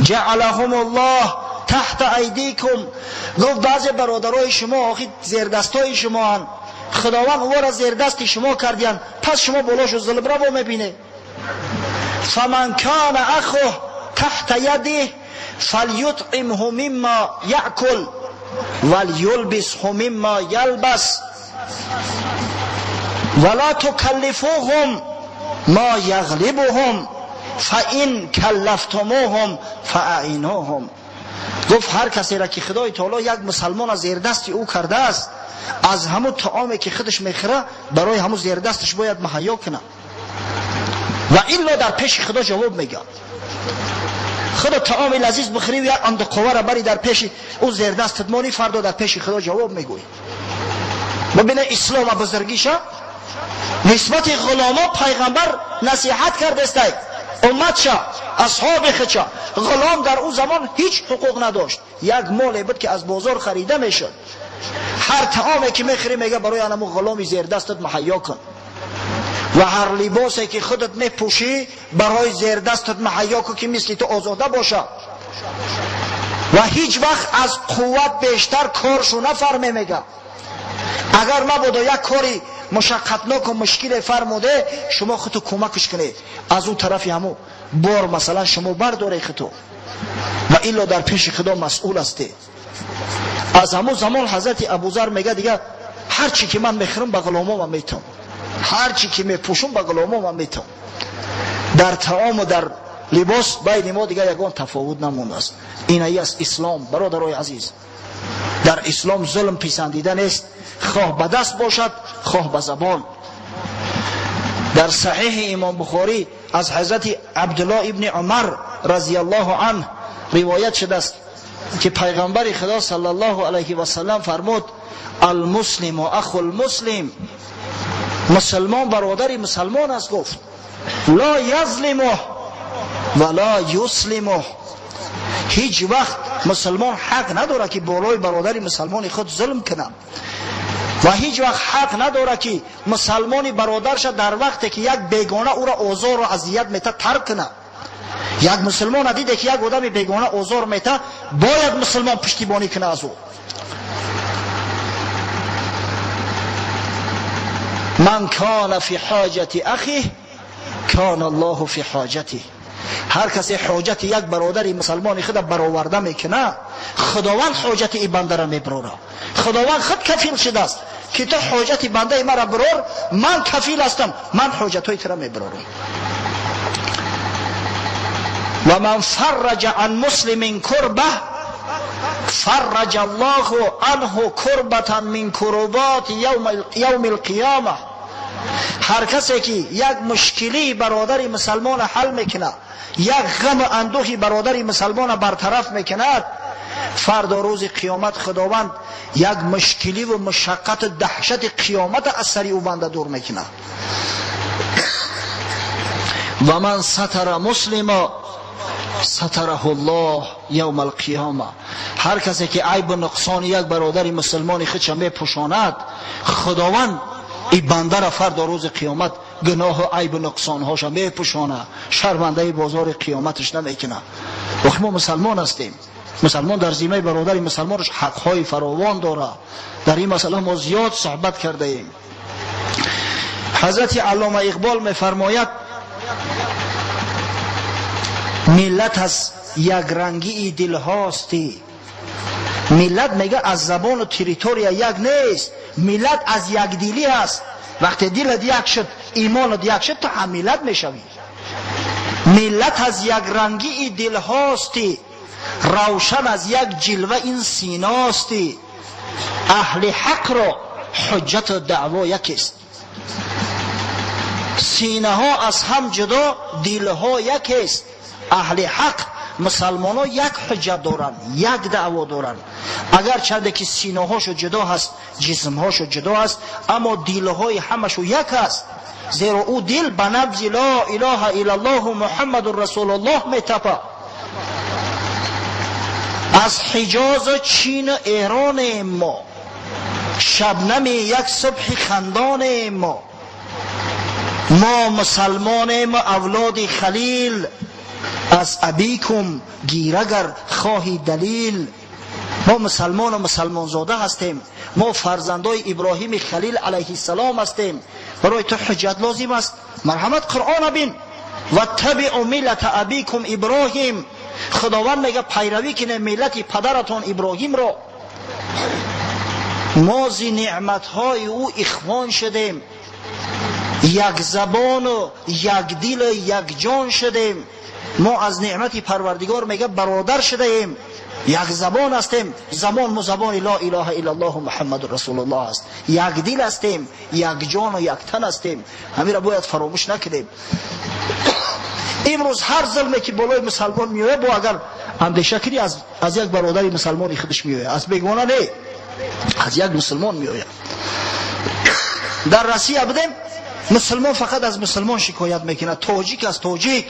جعلهم الله تحت ایدیکم، گفت بعضی برادرای شما آخی زیردستای شما هن، خداوند او را زیردست شما کردین، پس شما بالاشو ظلم را میبینه. فمن کان اخوه تحت یده فلیطعمه مما یأکل، وليلبسه مما يلبس ولا تكلفوهم ما يغلبهم فإن كلفتموهم فأعينوهم. گفت هر کسی را که خدای تعالی یک مسلمان از زیردستی او کرده است، از همون طعامی که خودش میخوره برای همون زیردستش باید مهیا کنه و الا در پیش خدا جواب میگه. خدا طعام لذیذ بخوری و یک اند قوه را بری در پیش او زیردستت مانی، فردا در پیش خدا جواب میگویی. ببینه اسلام بزرگیشه، نسبت غلاما پیغمبر نصیحت کرده است امتشا، اصحاب خودشا. غلام در او زمان هیچ حقوق نداشت، یک مال بود که از بازار خریده میشد. هر طعامی که میخری میگه برای انمو غلامی زیر دستت مهیا کن و هر لباسی که خودت میپوشی برای زیر دستت مهیا کن که مثل تو آزاده باشه و هیچ وقت از قوت بیشتر کارشو نفرمه. میگه اگر مبادا یک کاری مشقتناک و مشکل فرموده، شما خودتو کمکش کنید، از اون طرفی همو بار مثلا شما برداره خودتو و الا در پیش خدا مسئول هستی. از همون زمان حضرت ابوذر میگه دیگه هر چی که من میخورم به غلامام میتم، هر چی که میپوشم به غلامام میتم. در طعام و در لباس بین ما دیگه یگان تفاوت نمونده است. این ای است اسلام برادرای عزیز. در اسلام ظلم پسندیده نیست، خواه به دست باشد خواه به زبان. در صحیح امام بخاری از حضرت عبدالله ابن عمر رضی الله عنه روایت شده است که پیغمبر خدا صلی الله علیه و سلم فرمود: المسلم اخو المسلم، مسلمان برادر مسلمان است. گفت لا یظلمه ولا یسلمه. هیچ وقت مسلمان حق نداره که بالای برادر مسلمان خود ظلم کنه و هیچ وقت حق نداره که مسلمان برادرش در وقتی که یک بیگانه او را آزار و اذیت میته ترک کنه. یک مسلمان دیده که یک آدم بیگانه آزار میته، باید مسلمان پشتیبانی کنه از او. من کان فی حاجت اخیه کان الله فی حاجته. هر کسی حاجت یک برادر مسلمان خود برآورده میکنه، خداوند حاجت این بنده را میبراره. خداوند خود کفیل شده است که تو حاجت بنده مرا برار، من کفیل هستم، من حاجت های تو را میبرارم. و من فرج عن مسلم کربه فرج الله عنه کربة من کربات یوم القیامه. هر کسی که یک مشکلی برادر مسلمان حل میکنه، یک غم و اندوهی برادر مسلمان برطرف میکند، فردا روز قیامت خداوند یک مشکلی و مشقت و دهشت قیامت از سر او بنده دور میکنه. و من ستر مسلما ستره الله یوم القیامه. هر کسی که عیب و نقصان یک برادر مسلمان خودش میپوشاند، خداوند این بنده را فردا روز قیامت گناه و عیب و نقصانهاش میپوشانه، شرمنده بازار قیامتش نمیکنه. وقتی ما مسلمان هستیم، مسلمان در ذمه برادر مسلمانش حقهای فراوان داره. در این مسئله ما زیاد صحبت کرده ایم. حضرت علامه اقبال میفرماید: ملت از یک رنگی دل هاستی. ملت میگه از زبان و تریتوریا یک نیست، ملت از یک دلی است. وقتی دلت یک شد، ایمانت یک شد، تو هم ملت میشوی. ملت از یک رنگی دل هاستی، روشن از یک جلوه این سیناستی. اهل حق را حجت و دعوا یکیست. سینه ها از هم جدا، دل ها یکیست. اهل حق مسلمان ها یک حجت دارن، یک دعوا دارن. اگر چنده که سینه هاشو جدا هست، جسم هاشو جدا هست، اما دل های همشو یک هست. زیرا او دل به نبض لا اله الا الله محمد رسول الله میتپه. از حجاز و چین و ایران ما، شبنم یک صبح خندان ما، ما مسلمانیم و اولاد خلیل، از ابیکم گیر اگر خواهی دلیل. ما مسلمان و مسلمان زاده هستیم، ما فرزندای ابراهیم خلیل علیه السلام هستیم. برای تو حجت لازم است، مرحمت قرآن بین. و تبعوا ملت ابیکم ابراهیم. خداوند میگه پیروی کنه ملت پدرتان ابراهیم را. Мо зи неъматҳои ӯ ихвон шудем, як забону як дилу як ҷон шудем. Мо аз неъмати Парвардигор мега бародар шудаем, як забон ҳастем. Забон мо забони ла илаҳа иллаллоҳу Муҳаммадур расулуллоҳ аст. Як дил ҳастем, як ҷону як тан ҳастем. Ҳаминро бояд фаромӯш накунем. Имрӯз ҳар зулме ки болои мусалмон меояд, бо агар андеша кунӣ, аз як бародари мусалмони худаш меояд, аз бегона не, аз як мусулмон меояд. Дар Россия будем, мусулмон фақат аз мусулмон шикоят мекунад. Тоҷик аз тоҷик,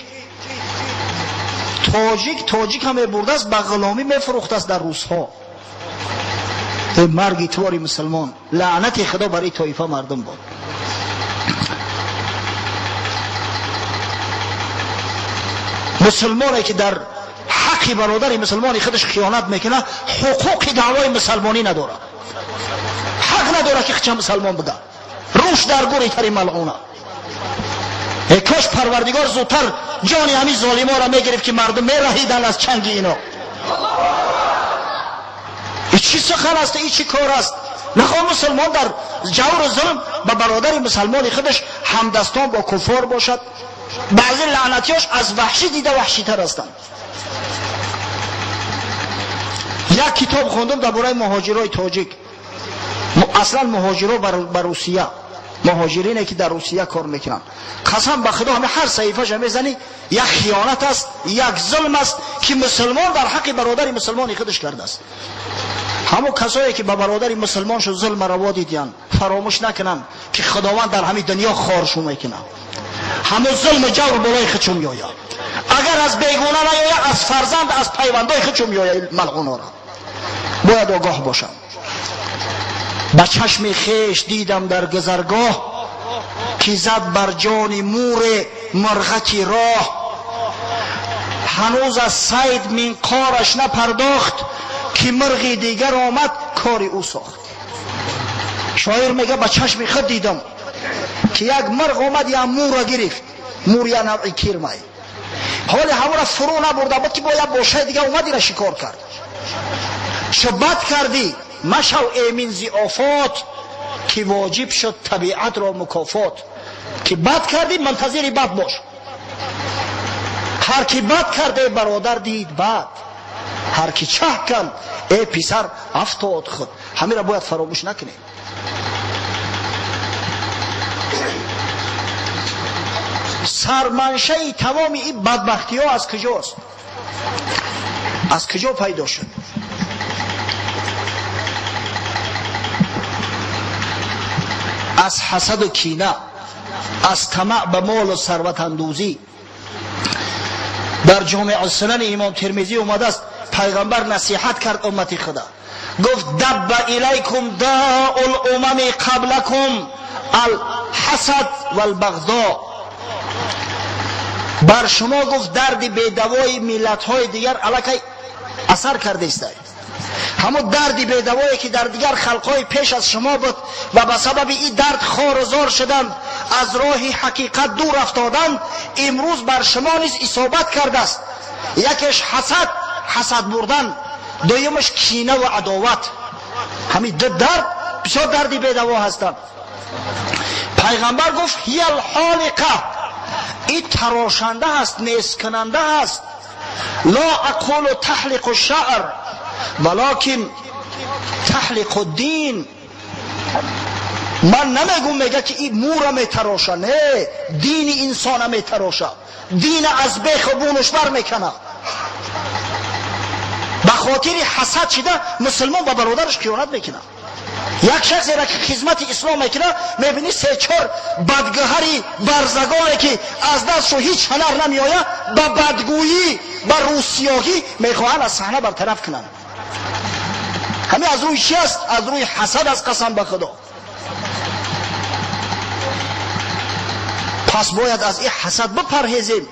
тоҷик тоҷик ҳам мебурдааст, ба ғуломӣ мефурӯхтааст дар русҳо. Эй марги твори мусулмон, лаънати Худо бар ин тоифа мардум буд. Мусулмоне ки дар ҳаққи бародари мусулмони худаш хиёнат мекунад, ҳуқуқи даъвои мусулмонӣ надорад, ҳақ надорад ки худша мусулмон буда. Рӯш дар гури тари малъуна. Эй кош Парвардигор зудтар ҷони ҳамин золиморо мегирифт, ки мардум мераҳиданд аз чанги ино. И чӣ сухан аст, и чӣ кор аст? Нахоҳ мусулмон дар ҷавру зулм ба бародари мусулмони худаш ҳамдастон бо куффор бошад. Баъзе лаънатиёш аз ваҳшӣ дида ваҳшитар ҳастанд. Як китоб хондум дар бораи муҳоҷирои тоҷик. Аслан муҳоҷиро ба Русия, муҳоҷирине ки дар Русия кор мекунанд. Қасам ба Худо, ҳама ҳар саҳифаша мезанӣ, як хиёнат аст, як зулм аст, ки мусулмон дар ҳаққи бародари мусулмони худаш кардааст. Ҳамон касое ки ба бародари мусулмоншо зулм раво дидиянд, фаромӯш накунанд, ки Худованд дар ҳамин дунё хоршу мекунад. Ҳамон зулму ҷавр болои худшо меояд. Агар аз бегона наояд, аз фарзанд, аз пайвандои худшо меояд. Малъунора бояд огоҳ бошанд. Ба чашми хеш дидам дар гузаргоҳ, ки зад бар ҷони муре мурғаки роҳ. Ҳанӯз аз сайд минқораш напардохт, ки мурғи дигар омад кори ӯ сохт. Шоир мега ба чашми худ дидам, ки як мурғ омад, як мурра гирифт. Мур як навъи кирмай. Ҳоли ҳамонро фурӯ набурда буд, ки бо як бошаи дига омад, ира шикор кард. Чу бад кардӣ, машав эмин зи офот, ки воҷиб шуд табиатро мукофот. Ки бад кардӣ, мунтазири бад бош. Ҳар ки бад кард, э бародар, дид бад. Ҳар ки чаҳ канд, э писар, афтод худ. Ҳаминро бояд фаромӯш накунем. Сарманшаи тамоми ин бадбахтиҳо аз куҷост? Аз куҷо пайдо шуд? Аз ҳасаду кина, аз тамаъ ба молу сарватандӯзӣ. Дар Ҷомеъ Сунани Имом Термизӣ омадааст, пайғамбар насиҳат кард уммати худа, гуфт: дабба илайкум даул умами қаблакум алҳасад валбағдо. Бар шумо, гуфт, дарди бедавои миллатҳои дигар аллакай асар кардаистад. Ҳамон дарди бедавое ки дар дигар халқҳои пеш аз шумо буд ва ба сабаби ин дард хору зор шуданд, аз роҳи ҳақиқат дур афтоданд, имрӯз бар шумо низ исобат кардааст. Якеш ҳасад, ҳасад бурдан, дуюмаш кина ва адоват. Ҳамин ду дард бисёр дарди бедаво ҳастанд. Пайғамбар гуфт: ҳия лҳолиқа, ин тарошанда ҳаст, несткунанда ҳаст. Ло ақулу таҳлиқу шаър, валокин таҳлиқу дин. Ман намегум, мега, ки ин мура метароша, не, дини инсона метароша, дина аз беху бунуш бар мекана. Ба хотири ҳасад шида мусулмон ба бародараш хиёнат мекунад. Як шахсеро ки хизмати ислом мекунад, мебинӣ се-чор бадгӯҳари барзагоне, ки аз дастшо ҳеҷ ҳунар намеояд, ба бадгӯйӣ, ба рӯсиёҳӣ мехоҳанд аз саҳна бартараф кунанд. Ҳамин аз рӯи чи аст? Аз рӯи ҳасад аст, қасам ба Худо. Пас бояд аз ин ҳасад бипарҳезем,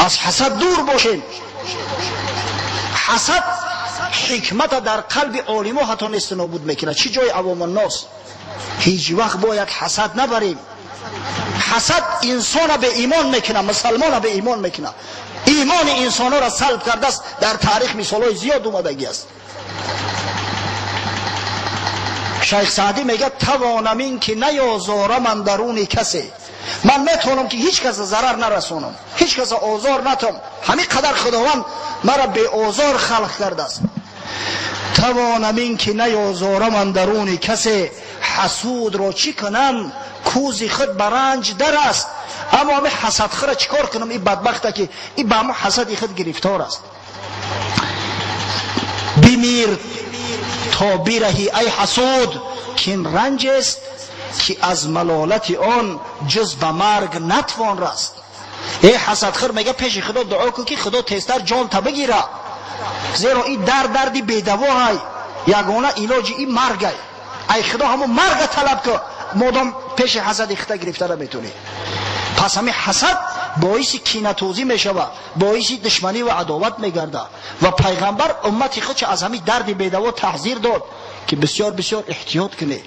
аз ҳасад дур бошем. Ҳасад ҳикмата дар қалби олимо ҳатто несту нобуд мекунад, чӣ ҷои авомуннос. Ҳеҷ вақт бояд ҳасад набарем. Ҳасад инсона беимон мекунад, мусалмона беимон мекунад, имони инсонҳоро салб кардааст. Дар таърих мисолҳои зиёд омадагӣ аст. Шайх Саъдӣ мегӯяд тавонам ин ки наёзорам андаруни касе. Ман метавонам ки ҳеҷ кас зарар нарасонам, ҳеҷ кас озор натам. Ҳамин қадар Худованд маро беозор халқ кардааст. Тавонам ин ки наёзорам андаруни касе, ҳасудро чӣ кунам кӯзи худ ба ранҷ дар аст. Аммо ҳамин ҳасадхӯра чӣ кор кунам? Ин бадбахта ки ин ба ҳамон ҳасади худ гирифтор аст. Бимир то бираҳӣ ай ҳасуд, кин ранҷ аст ки аз малолати он ҷуз ба марг натвон раст. Эй ҳасадхӯр, мега пеши Худо дуо кун ки Худо тезтар ҷонта бигира, зеро ин дард дарди бедавоҳай, ягона илоҷи ин маргай. Ай Худо ҳамон марга талаб кун, модом пеши ҳасади хита гирифта наметонӣ. Пас ҳамин ҳасад боиси кинатӯзӣ мешавад, боиси душманӣ ва адоват мегардад. Ва пайғамбар уммати худша аз ҳамин дарди бедаво таҳзир дод ки бисёр бисёр эҳтиёт кунед.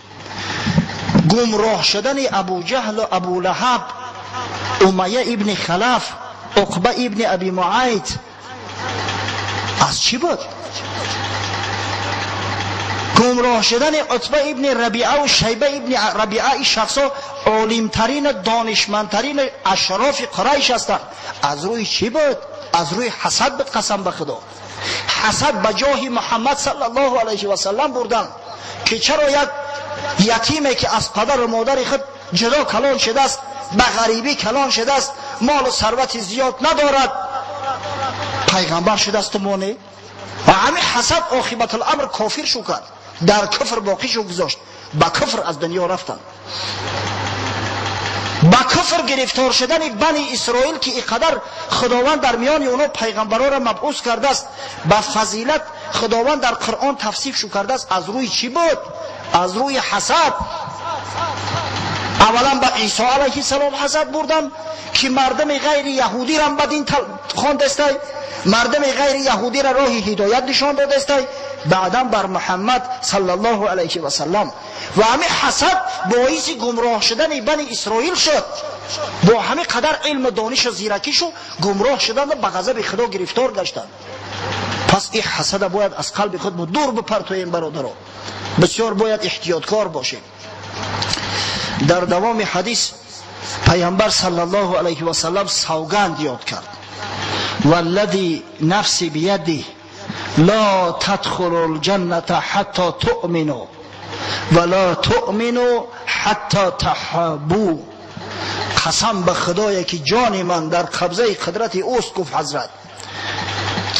Гумроҳ шудани Абуҷаҳлу Абулаҳаб, Умайя ибни Халаф, Уқба ибни Аби Муайт аз чӣ буд? Гумроҳ шудани Утба ибни Рабиа ва Шайба ибни Рабиа, ин шахсҳо олимтарин, донишмандтарин ашрофи Қурайш ҳастанд. Аз рӯи чӣ буд? Аз рӯи ҳасад буд. Қасам ба Худо, ҳасад ба ҷоҳи Муҳаммад саллаллоҳу алайҳи васаллам бурданд ки чаро як ятиме ки аз падару модари худ ҷудо калон шудааст, ба ғарибӣ калон шудааст, молу сарвати зиёд надорад, пайғамбар шудааст мо не? Ва ҳамин ҳасад оқибатуламр кофир шу кард, дар куфр боқӣ шу гузошт, ба куфр аз дунё рафтанд. Ба куфр гирифтор шудани Бани Исроил ки ин қадар Худованд дар миёни онҳо пайғамбарҳоро мабъус кардааст, ба фазилат Худованд дар Қуръон тавсиф шу кардааст, аз рӯи чӣ буд? Аз рӯи ҳасад. Аввалан ба Исо алайҳиссалом ҳасад бурданд ки мардуми ғайри яҳудиро ба дин хондастай, мардуми ғайри яҳудиро роҳи ҳидоят нишон додастай, баъдан бар Муҳаммад саллаллоҳу алайҳи васаллам. Ва ҳамин ҳасад боиси гумроҳ шудани Бани Исроил шуд. Бо ҳамин қадар илму донишу зиракишу гумроҳ шуданд ва ба ғазаби Худо гирифтор гаштанд. Пас ин ҳасада бояд аз қалби худ дур бипартоем, бародаро. Бисёр бояд эҳтиёткор бошем. Дар давоми ҳадис пайғамбар саллаллоҳу алайҳи васаллам савганд ёд кард: валлади нафси биядиҳ ла тадхулу лҷанната ҳатто туъмину ва ла туъмину ҳатто таҳаббу. Қасам ба Худое ки ҷони ман дар қабзаи қудрати ӯст, гуфт ҳазрат,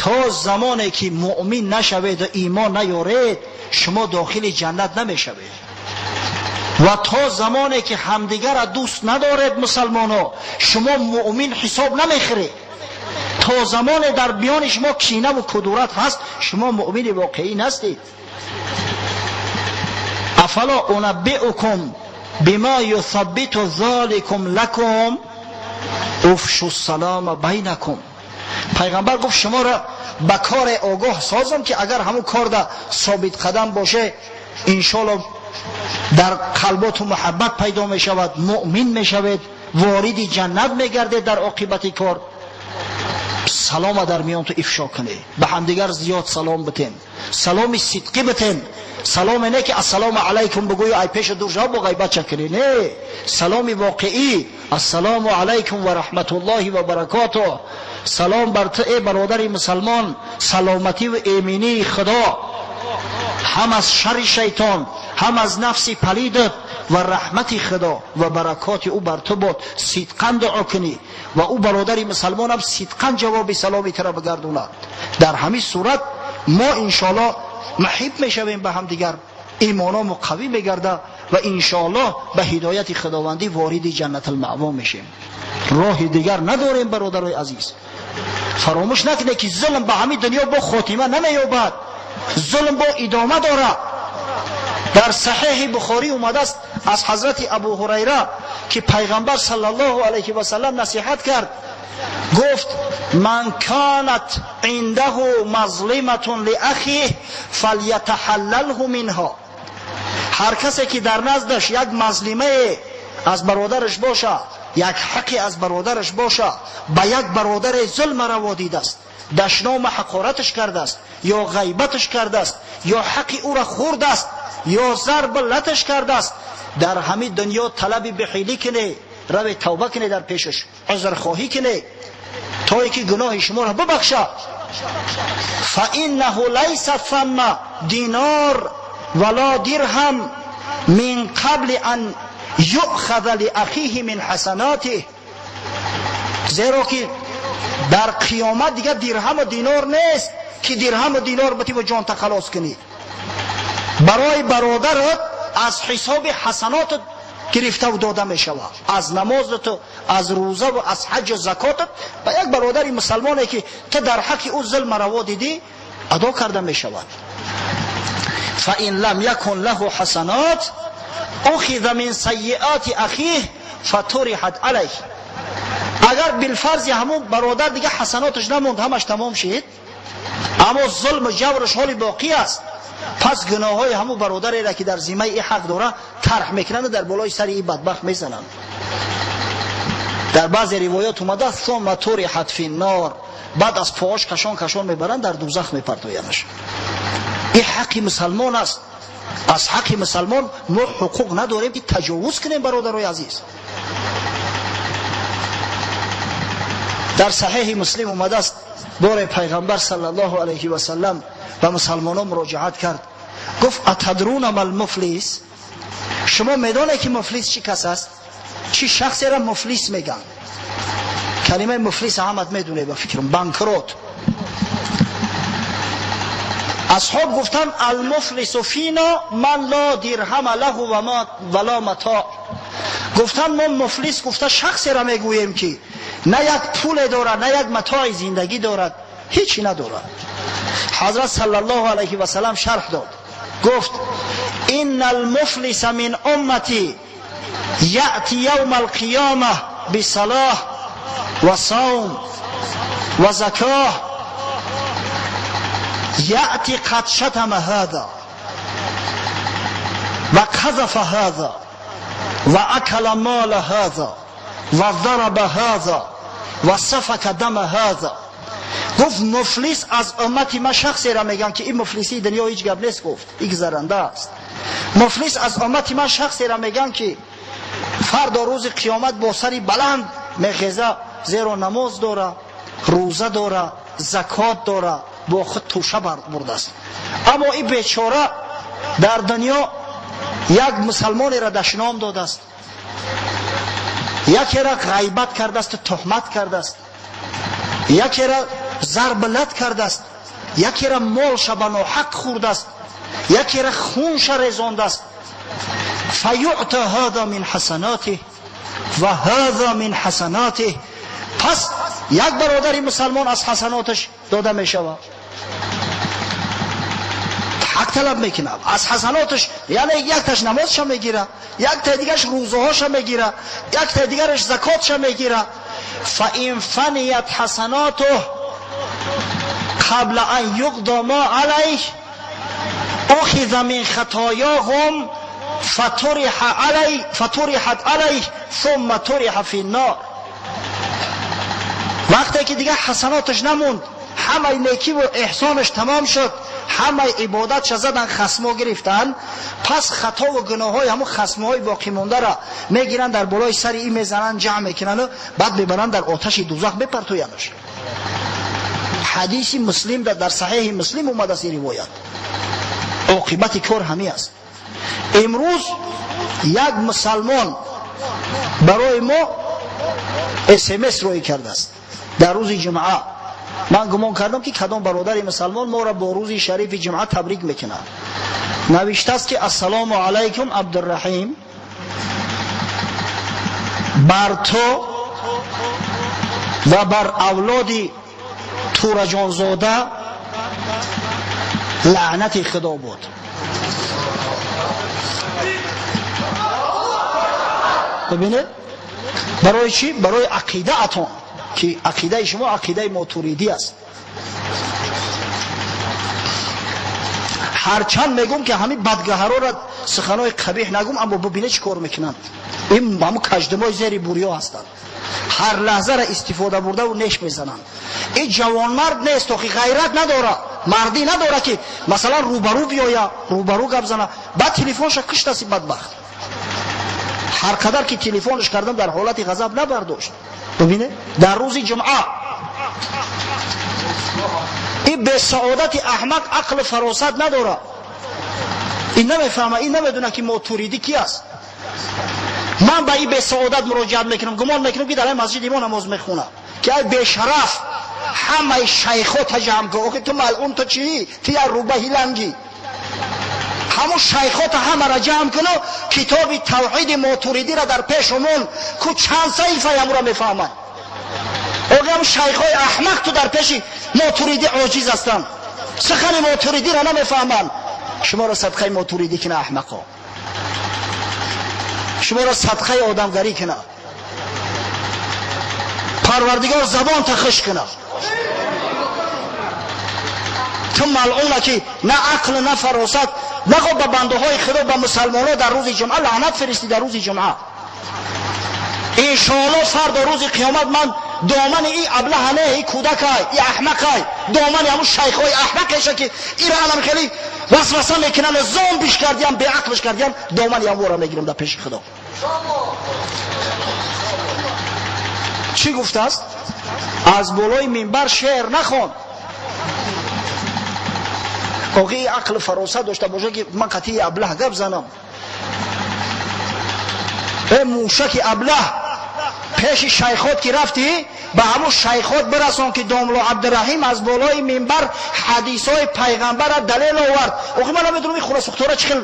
то замоне ки муъмин нашавед ва имон наёред, шумо дохили ҷаннат намешавед. Ва то замоне ки ҳамдигарро дӯст надоред, мусалмоно, шумо муъмин ҳисоб намехӯред. То замоне дар миёни шумо кинаву кудурат ҳаст, шумо муъмини воқеӣ настед. Афало унаббиукум бима юсаббиту золикум лакум уфшу салама байнакум. Пайғамбар гуфт шуморо ба коре огоҳ созам ки агар ҳамун корда собитқадам боше, иншоалло дар қалботу муҳаббат пайдо мешавад, муъмин мешавед, вориди ҷаннат мегардед. Дар оқибати кор салома дар миёнту ифшо кунед, ба ҳамдигар зиёд салом битен, саломи сидқӣ битен. Саломе не ки ассалому алайкум бигӯю ай пешу дур шава бо ғайбатча кунӣ, не, саломи воқеӣ: ассалому алайкум ва раҳматуллоҳи ва баракотуҳ, салом бар ту эй бародари мусалмон, саломатӣ ва эминии Худо ҳам аз шарри шайтон, ҳам аз нафси палидат ва раҳмати Худо ва баракоти ӯ бар ту бод. Сидқан дуо кунӣ ва ӯ бародари мусалмонам сидқан ҷавоби саломи тура бигардонад. Дар ҳамин сурат мо иншоаллоҳ муҳиб мешавем ба ҳамдигар, имономо қавӣ мегардад ва иншоаллоҳ ба ҳидояти Худовандӣ вориди ҷаннатулмаъво мешем. Роҳи дигар надорем, бародарои азиз. Фаромӯш накунед ки зулм ба ҳамин дунё бо хотима намеёбад, зулм бо идома дорад. Дар Саҳеҳи Бухорӣ омадааст аз ҳазрати Абу Ҳурайра ки пайғамбар саллаллоҳу алайҳи васаллам насиҳат кард, гуфт: ман канат индаҳу мазлиматун лиахиҳ фалятаҳаллалҳу минҳо. Ҳар касе ки дар наздаш як мазлимае аз бародараш боша, як ҳаққе аз бародараш боша, ба як бародаре зулм раво дидааст, дашном ҳақораташ кардааст, ё ғайбаташ кардааст, ё ҳаққи ӯро хӯрдааст, ё зарб латаш кардааст, дар ҳамин дунё талаби бихилӣ кунӣ, раве тавба кунӣ, дар пешаш узрхоҳӣ кунӣ, то ки гуноҳи шуморо бибахшад. فإنه ليس ثم دینار ولا درهم من قبل أن يؤخذ لأخيه من حسناته. زیرا که در قیامت دیگه درهم و دینار نیست که درهم و دینار بتی و جان تخلاص کنی. برای برادرت از حساب حسنات گرفته و داده می شود، از نمازت و از روزه و از حج و زکاتت به یک برادر مسلمانی که تو در حق او ظلم روا دیدی ادا کرده می شود. فإن لم يكن له حسنات أخذ من سیئات اخیه فطرحت علیه. اگر بالفرض همون برادر دیگه حسناتش نموند، همش تمام شد، اما ظلم و جورش حال باقی است، پس گناه های همون برادری را که در ذمه ای حق داره طرح میکنند و در بالای سر این بدبخت میزنند. در بعضی روایات اومده ثم طرحت فی النار، بعد از پاهاش کشان کشان میبرند در دوزخ میپرتوینش. این حق مسلمان است. از حق مسلمان ما حقوق نداریم که تجاوز کنیم. برادرای عزیز، در صحیح مسلم اومده است بار پیغمبر صلی الله علیه و سلم به مسلمانان مراجعت کرد، گفت اتدرون ما المفلس؟ شما میدانید که مفلس چی کس است؟ چی شخصی را مفلس میگن؟ کلمه مفلس همت میدونه با فکرم، بانکروت. اصحاب گفتن المفلس فینا من لا درهم له و ما ولا متاع. گفتن ما مفلس گفته شخصی را میگوییم که نه یک پول دارد، نه یک متاع زندگی دارد، هیچی ندارد. حضرت صلی الله علیه و سلم شرح داد، گفت ان المفلس من امتی یأتی یوم القیامه بصلاح و صوم و زکاه یأتی قد شتم هذا و قذف هذا و اکل مال هذا و ضرب هذا و سفک دم هذا. گفت مفلس از امتی ما شخصی را میگن که این مفلسی دنیا هیچ گپ نیست، گفت این گذرنده است. مفلس از امتی ما شخصی را میگن که فردا روز قیامت با سری بلند میخیزه، زیرا نماز داره، روزه داره، زکات داره، با خود توشه برده است. اما این بیچاره در دنیا یک مسلمانی را دشنام داده است، یکی را غیبت کرده است، تهمت کرده است، یکی را ضرب لط کرده است، یکی را مالش به ناحق خورده است، یکی را خونش ریزانده است. فیعطی هذا من حسناته و هذا من حسناته. پس یک برادر مسلمان از حسناتش داده می شود، حق طلب میکنه از حسناتش، یعنی یک تاش نمازش میگیره، یک تا دیگرش روزه هاش میگیره، یک تا دیگرش زکاتش میگیره. فان فنیت حسناته قبل ان یقضى ما علیه اخذ من خطایاهم فطرحت علیه ثم طرح فی النار. وقتی که دیگه حسناتش نموند، همه نیکی و احسانش تمام شد، همه عبادتش زدن، خصما گرفتن، پس خطا و گناه های همون خصمهای باقی مونده را میگیرن در بالای سر این میزنن، جمع میکنن و بعد میبرن در آتش دوزخ میپرتوینش. حدیث مسلم در صحیح مسلم اومده است روایت. عاقبت کار همی است. امروز یک مسلمان برای ما SMS روی کرده است در روز جمعه. من گمان کردم که کدام برادر مسلمان ما را با روز شریف جمعه تبریک میکنه. نوشته است که السلام علیکم عبدالرحیم، بر تو و بر اولاد تورجانزاده لعنت خدا بود. ببینید برای چی؟ برای عقیده اتان که عقیده شما عقیده ماتوریدی است. هرچند میگم که همین بدگهرا را سخنای قبیح نگم، اما ببینه چی کار میکنند. Ин ҳамун каждумои зери бурё ҳастанд, ҳар лаҳзаро истифода бурдаву неш мезананд. Ин ҷавонмард нест, охи ғайрат надора, мардӣ надора, ки масалан рӯбарӯ биёя, рӯбарӯ гап зана. Баъд телефонша киштаси бадбахт. Ҳар қадар ки телефонш кардам, дар ҳолати ғазаб набардошт. Бибине, дар рӯзи ҷумъа ин бесаодати аҳмақ ақлу фаросат надора. Ин намефаҳма, ин намедона, ки Мотуридӣ ки аст. Ман ба ин бесаодат муроҷиат мекунам, гумон мекунам, ки дар ин масҷиди мо намоз мехонад, ки ай бешараф, ҳамаи шайхота ҷамъ кун. Охи ту малъун, ту чӣ? Ту як рӯбаҳи лангӣ. Ҳамун шайхота ҳамаро ҷамъ куну китоби тавҳиди Мотуридиро дар пешумон ку, чанд саҳифаи ҳамуро мефаҳманд. Охи ҳамун шайхҳои аҳмақ ту дар пеши Мотуридӣ оҷиз ҳастанд, сухани Мотуридиро намефаҳманд. Шуморо садқаи Мотуридӣ кина, аҳмақо, шуморо садқаи одамгарӣ кина, Парвардигор забонта хушк кина. Ту малъуна, ки на ақл, на фаросат нахо, ба бандаҳои Худо, ба мусалмонҳо дар рӯзи ҷумъа лаънат фиристӣ. Дар рӯзи ҷумъа, иншоалло, фардо рӯзи қиёмат ман домани и аблаҳа не, и кӯдакай, и аҳмақай, домани ҳамун шайхҳои аҳмақеша, ки ира алам хеле васваса мекунанд, зомбиш кардиям, беақлш кардиям, домани ҳамвора мегирам дар пеши Худо. Чӣ гуфтааст? Аз болои минбар шеър нахон. Охи ақлу фаросат дошта боша, ки ман қатъи аблаҳ гап занам. Э мушаки аблаҳ, пеши шайхот ки рафтӣ, ба ҳамун шайхот бирасон, ки домло Абдураҳим аз болои минбар ҳадисҳои пайғамбара далел овард. Охи ман намедонам, ин хурасухтора чӣ хел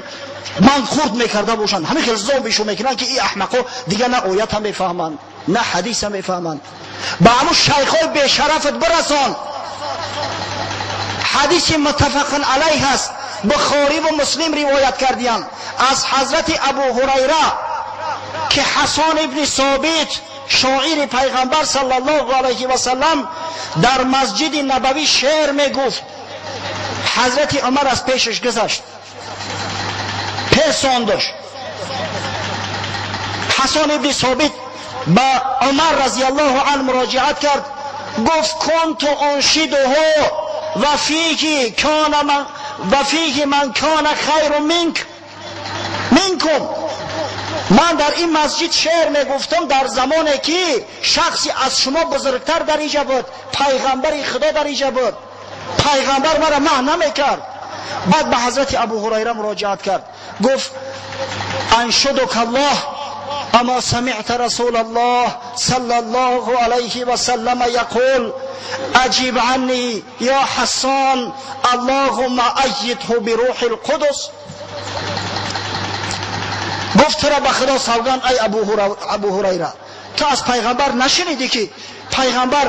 ман хурд мекарда бошанд, ҳамин хел зомбишу мекунанд, ки ин аҳмақо дигар на оята мефаҳманд, на ҳадиса мефаҳманд. Ба ҳамун шайхҳои бешарафат бирасон, ҳадиси муттафақун алайҳ аст, Бухориву Муслим ривоят кардиянд аз ҳазрати Абу Ҳурайра, ки Ҳасан ибни Собит, шоири пайғамбар саллаллоҳу алайҳи васаллам, дар масҷиди Набавӣ шеър мегуфт. Ҳазрати Умар аз пешаш гузашт, песондаш. Ҳасан ибни Собит ба Умар разиаллоҳу анҳу муроҷиат кард, гуфт: «Кунту уншидуҳу ва фиҳи ман кана хайру минкум». Ман дар ин масҷид шеър мегуфтам дар замоне ки шахси аз шумо бузургтар дар инҷа буд, пайғамбари Худо дар инҷа буд, пайғамбар мара маҳ намекард. Баъд ба ҳазрати Абу Ҳурайра муроҷиат кард, гуфт: «Аншудука Аллоҳ, ама самиъта Расул аллоҳ саллаллоҳу алайҳи васаллама яқул: аҷиб анни ё Ҳассон, аллоҳумма айидҳу бируҳи лқудус?» Гуфт: «Тура ба Худо савганд, ай Абу Ҳурайра, ту аз пайғамбар нашунидӣ, ки пайғамбар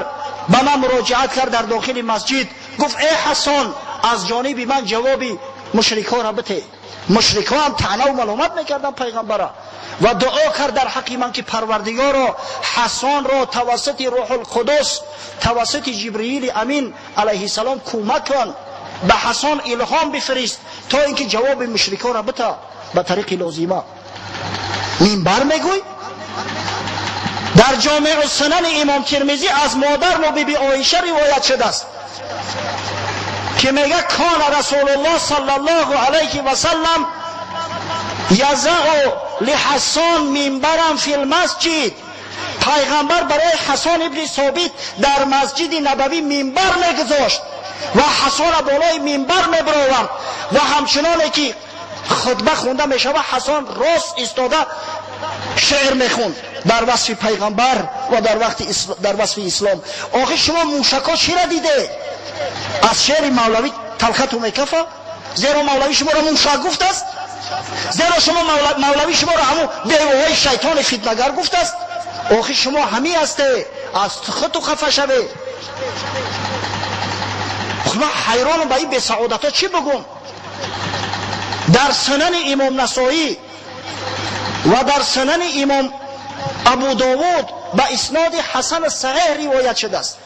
ба ман муроҷиат кард дар дохили масҷид, гуфт: эй Ҳассон, аз ҷониби ман ҷавоби мушрикҳоро бите?» Мушрикҳо ҳам таънаву маломат мекарданд пайғамбара. Ва дуо кард дар ҳаққи ман, ки Парвардигоро, Ҳасонро тавассути Рӯҳулқудус, тавассути Ҷибриили Амин алайҳиссалом кӯмак кун, ба Ҳасон илҳом бифирист, то ин ки ҷавоби мушрикҳоро бита ба тариқи лозима. Минбар мегӯй. Дар Ҷомеъу Сунани имом Тирмизӣ аз модармо биби Оиша ривоят шудааст, ки мега: «Кана Расулуллоҳ саллаллоҳу алайҳи васаллам язау лиҳассон минбаран фил масҷид». Пайғамбар барои Ҳасон ибни Собит дар масҷиди Набавӣ минбар мегузошт ва Ҳасона болои минбар мебаровард ва ҳамчуноне ки хутба хонда мешавад, Ҳасон рост истода шеър мехонд дар васфи пайғамбар ва дар васфи ислом. Охир шумо мушакҳо чира диде? Аз шеъри мавлавӣ талхату мекафа, зеро мавлавӣ шуморо мушак гуфтааст, зеро шумо мавлавӣ шуморо ҳамун бевоҳои шайтони фитнагар гуфтааст. Охир шумо ҳамин ҳасте, аз худту хафа шавед. Ман ҳайронам, ба ин бесаодатҳо чӣ бигӯм? Дар Сунани имом Насоӣ ва дар Сунани имом Абу Довуд ба исноди ҳасан саҳеҳ ривоят шудааст,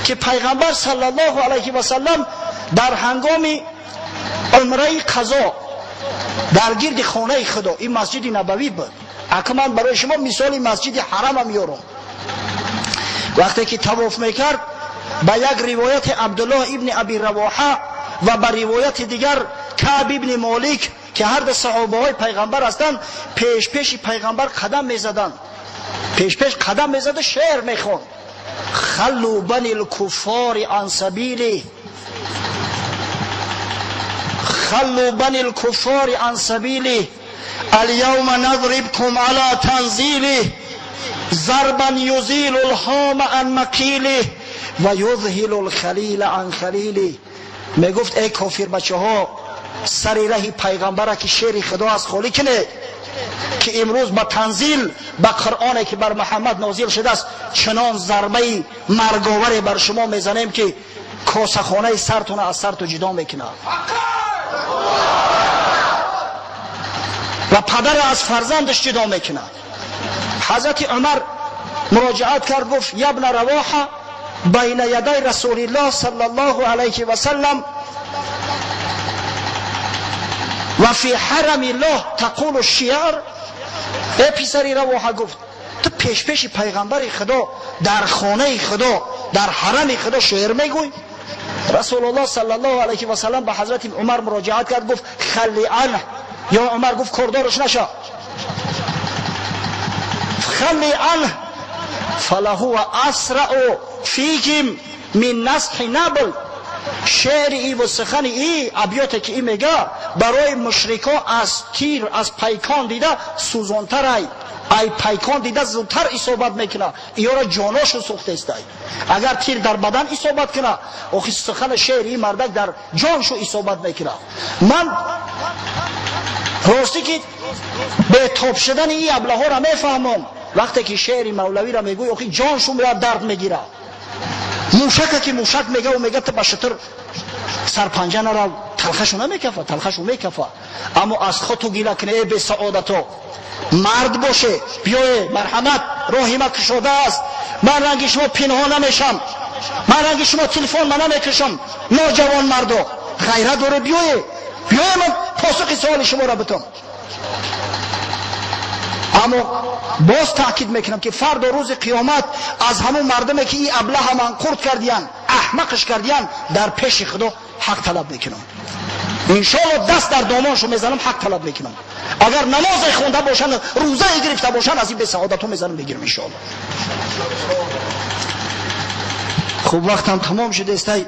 ки пайғамбар саллаллоҳу алайҳи васаллам дар ҳангоми умраи қазо дар гирди хонаи Худо, ин масҷиди Набавӣ буд. Ака ман барои шумо мисоли масҷиди ҳарамам меорам. Вақте ки тавоф мекард, ба як ривояти Абдуллоҳ ибни Аби Равоҳа ва ба ривояти дигар Каъб ибни Молик, ки ҳар ду саҳобаҳои пайғамбар ҳастанд, пеш-пеши пайғамбар қадам мезаданд. Пеш-пеш қадам мезаду шеър мехонд. Халлу бани лкуффори ан сабили, халлу бани лкуффори ан сабили, اليوم نضربكم على تنزيله ضربا يزيل الهام عن مقيله ويذهل الخليل عن خليله. мегуфт: эй кофир бачаҳо, сари раҳи пайғамбара, ки шери худо аст, холӣ кунед, ки имрӯз ба танзил, ба қуръоне ки бар Муҳаммад нозил шудааст, чунон зарбаи марговаре бар шумо мезанем, ки косахонаи сартона аз сарту ҷудо мекунад ва падара аз фарзандаш ҷудо мекунад. Ҳазрати Умар муроҷиат кард, гуфт: ябна Равоҳа, байна ядай Расулиллоҳ саллаллоҳу алайҳи васаллам ва фи ҳарамиллоҳ тақулу шиар. Э писари Равоҳа, гуфт, ту пешпеши пайғамбари худо, дар хонаи худо, дар ҳарами худо шеър мегӯй? Расулуллоҳ саллаллоҳу алайҳи васаллам ба ҳазрати Умар муроҷиат кард, гуфт: халли анҳ ё Умар, гуфт, кордораш наша. Халли анҳ фалаҳува асрау фихим мин насҳи набл. Шеъри и ва сухани и абёте ки и мега, барои мушрико аз тир, аз пайкон дида сӯзонтарай, ай пайкон дида зудтар исобат мекуна. Иёро ҷоношу сӯхтестай. Агар тир дар бадан исобат куна, охи сухани шеъри и мардак дар ҷоншу исобат мекуна. Ман ростӣ ки бетоб шудани и аблаҳоро мефаҳмам. Вақте ки шеъри мавлавиро мегӯй, охи ҷоншу дард мегирад. Мушака ки мушак мегаву мега, ту ба шутур сарпанҷа нарав, талхашу намекафа, талхашу мекафа. Аммо аз худ ту гила кунӣ, э бесаодато, мард боше, биёе, марҳамат, роҳи ма кушода аст. Ман ранги шумо пинҳон намешам, ман ранги шумо телефон ма намекушам. Ноҷавон мардо, ғайрат доре, биёе, биёе, ман посухи суоли шуморо битам. Аммо боз таъкид мекунам, ки фардо рӯзи қиёмат аз ҳамун мардуме ки и аблаҳа манқурт кардиян, аҳмақш кардиян, дар пеши худо ҳақ талаб мекунам, иншоалло. Даст дар домоншо мезанам, ҳақ талаб мекунам. Агар намозе хонда бошанд, рӯзае гирифта бошанд, аз ин бесаодатҳо мезанам, мегирам, иншоалло. Хуб, вақтам тамом шудестай.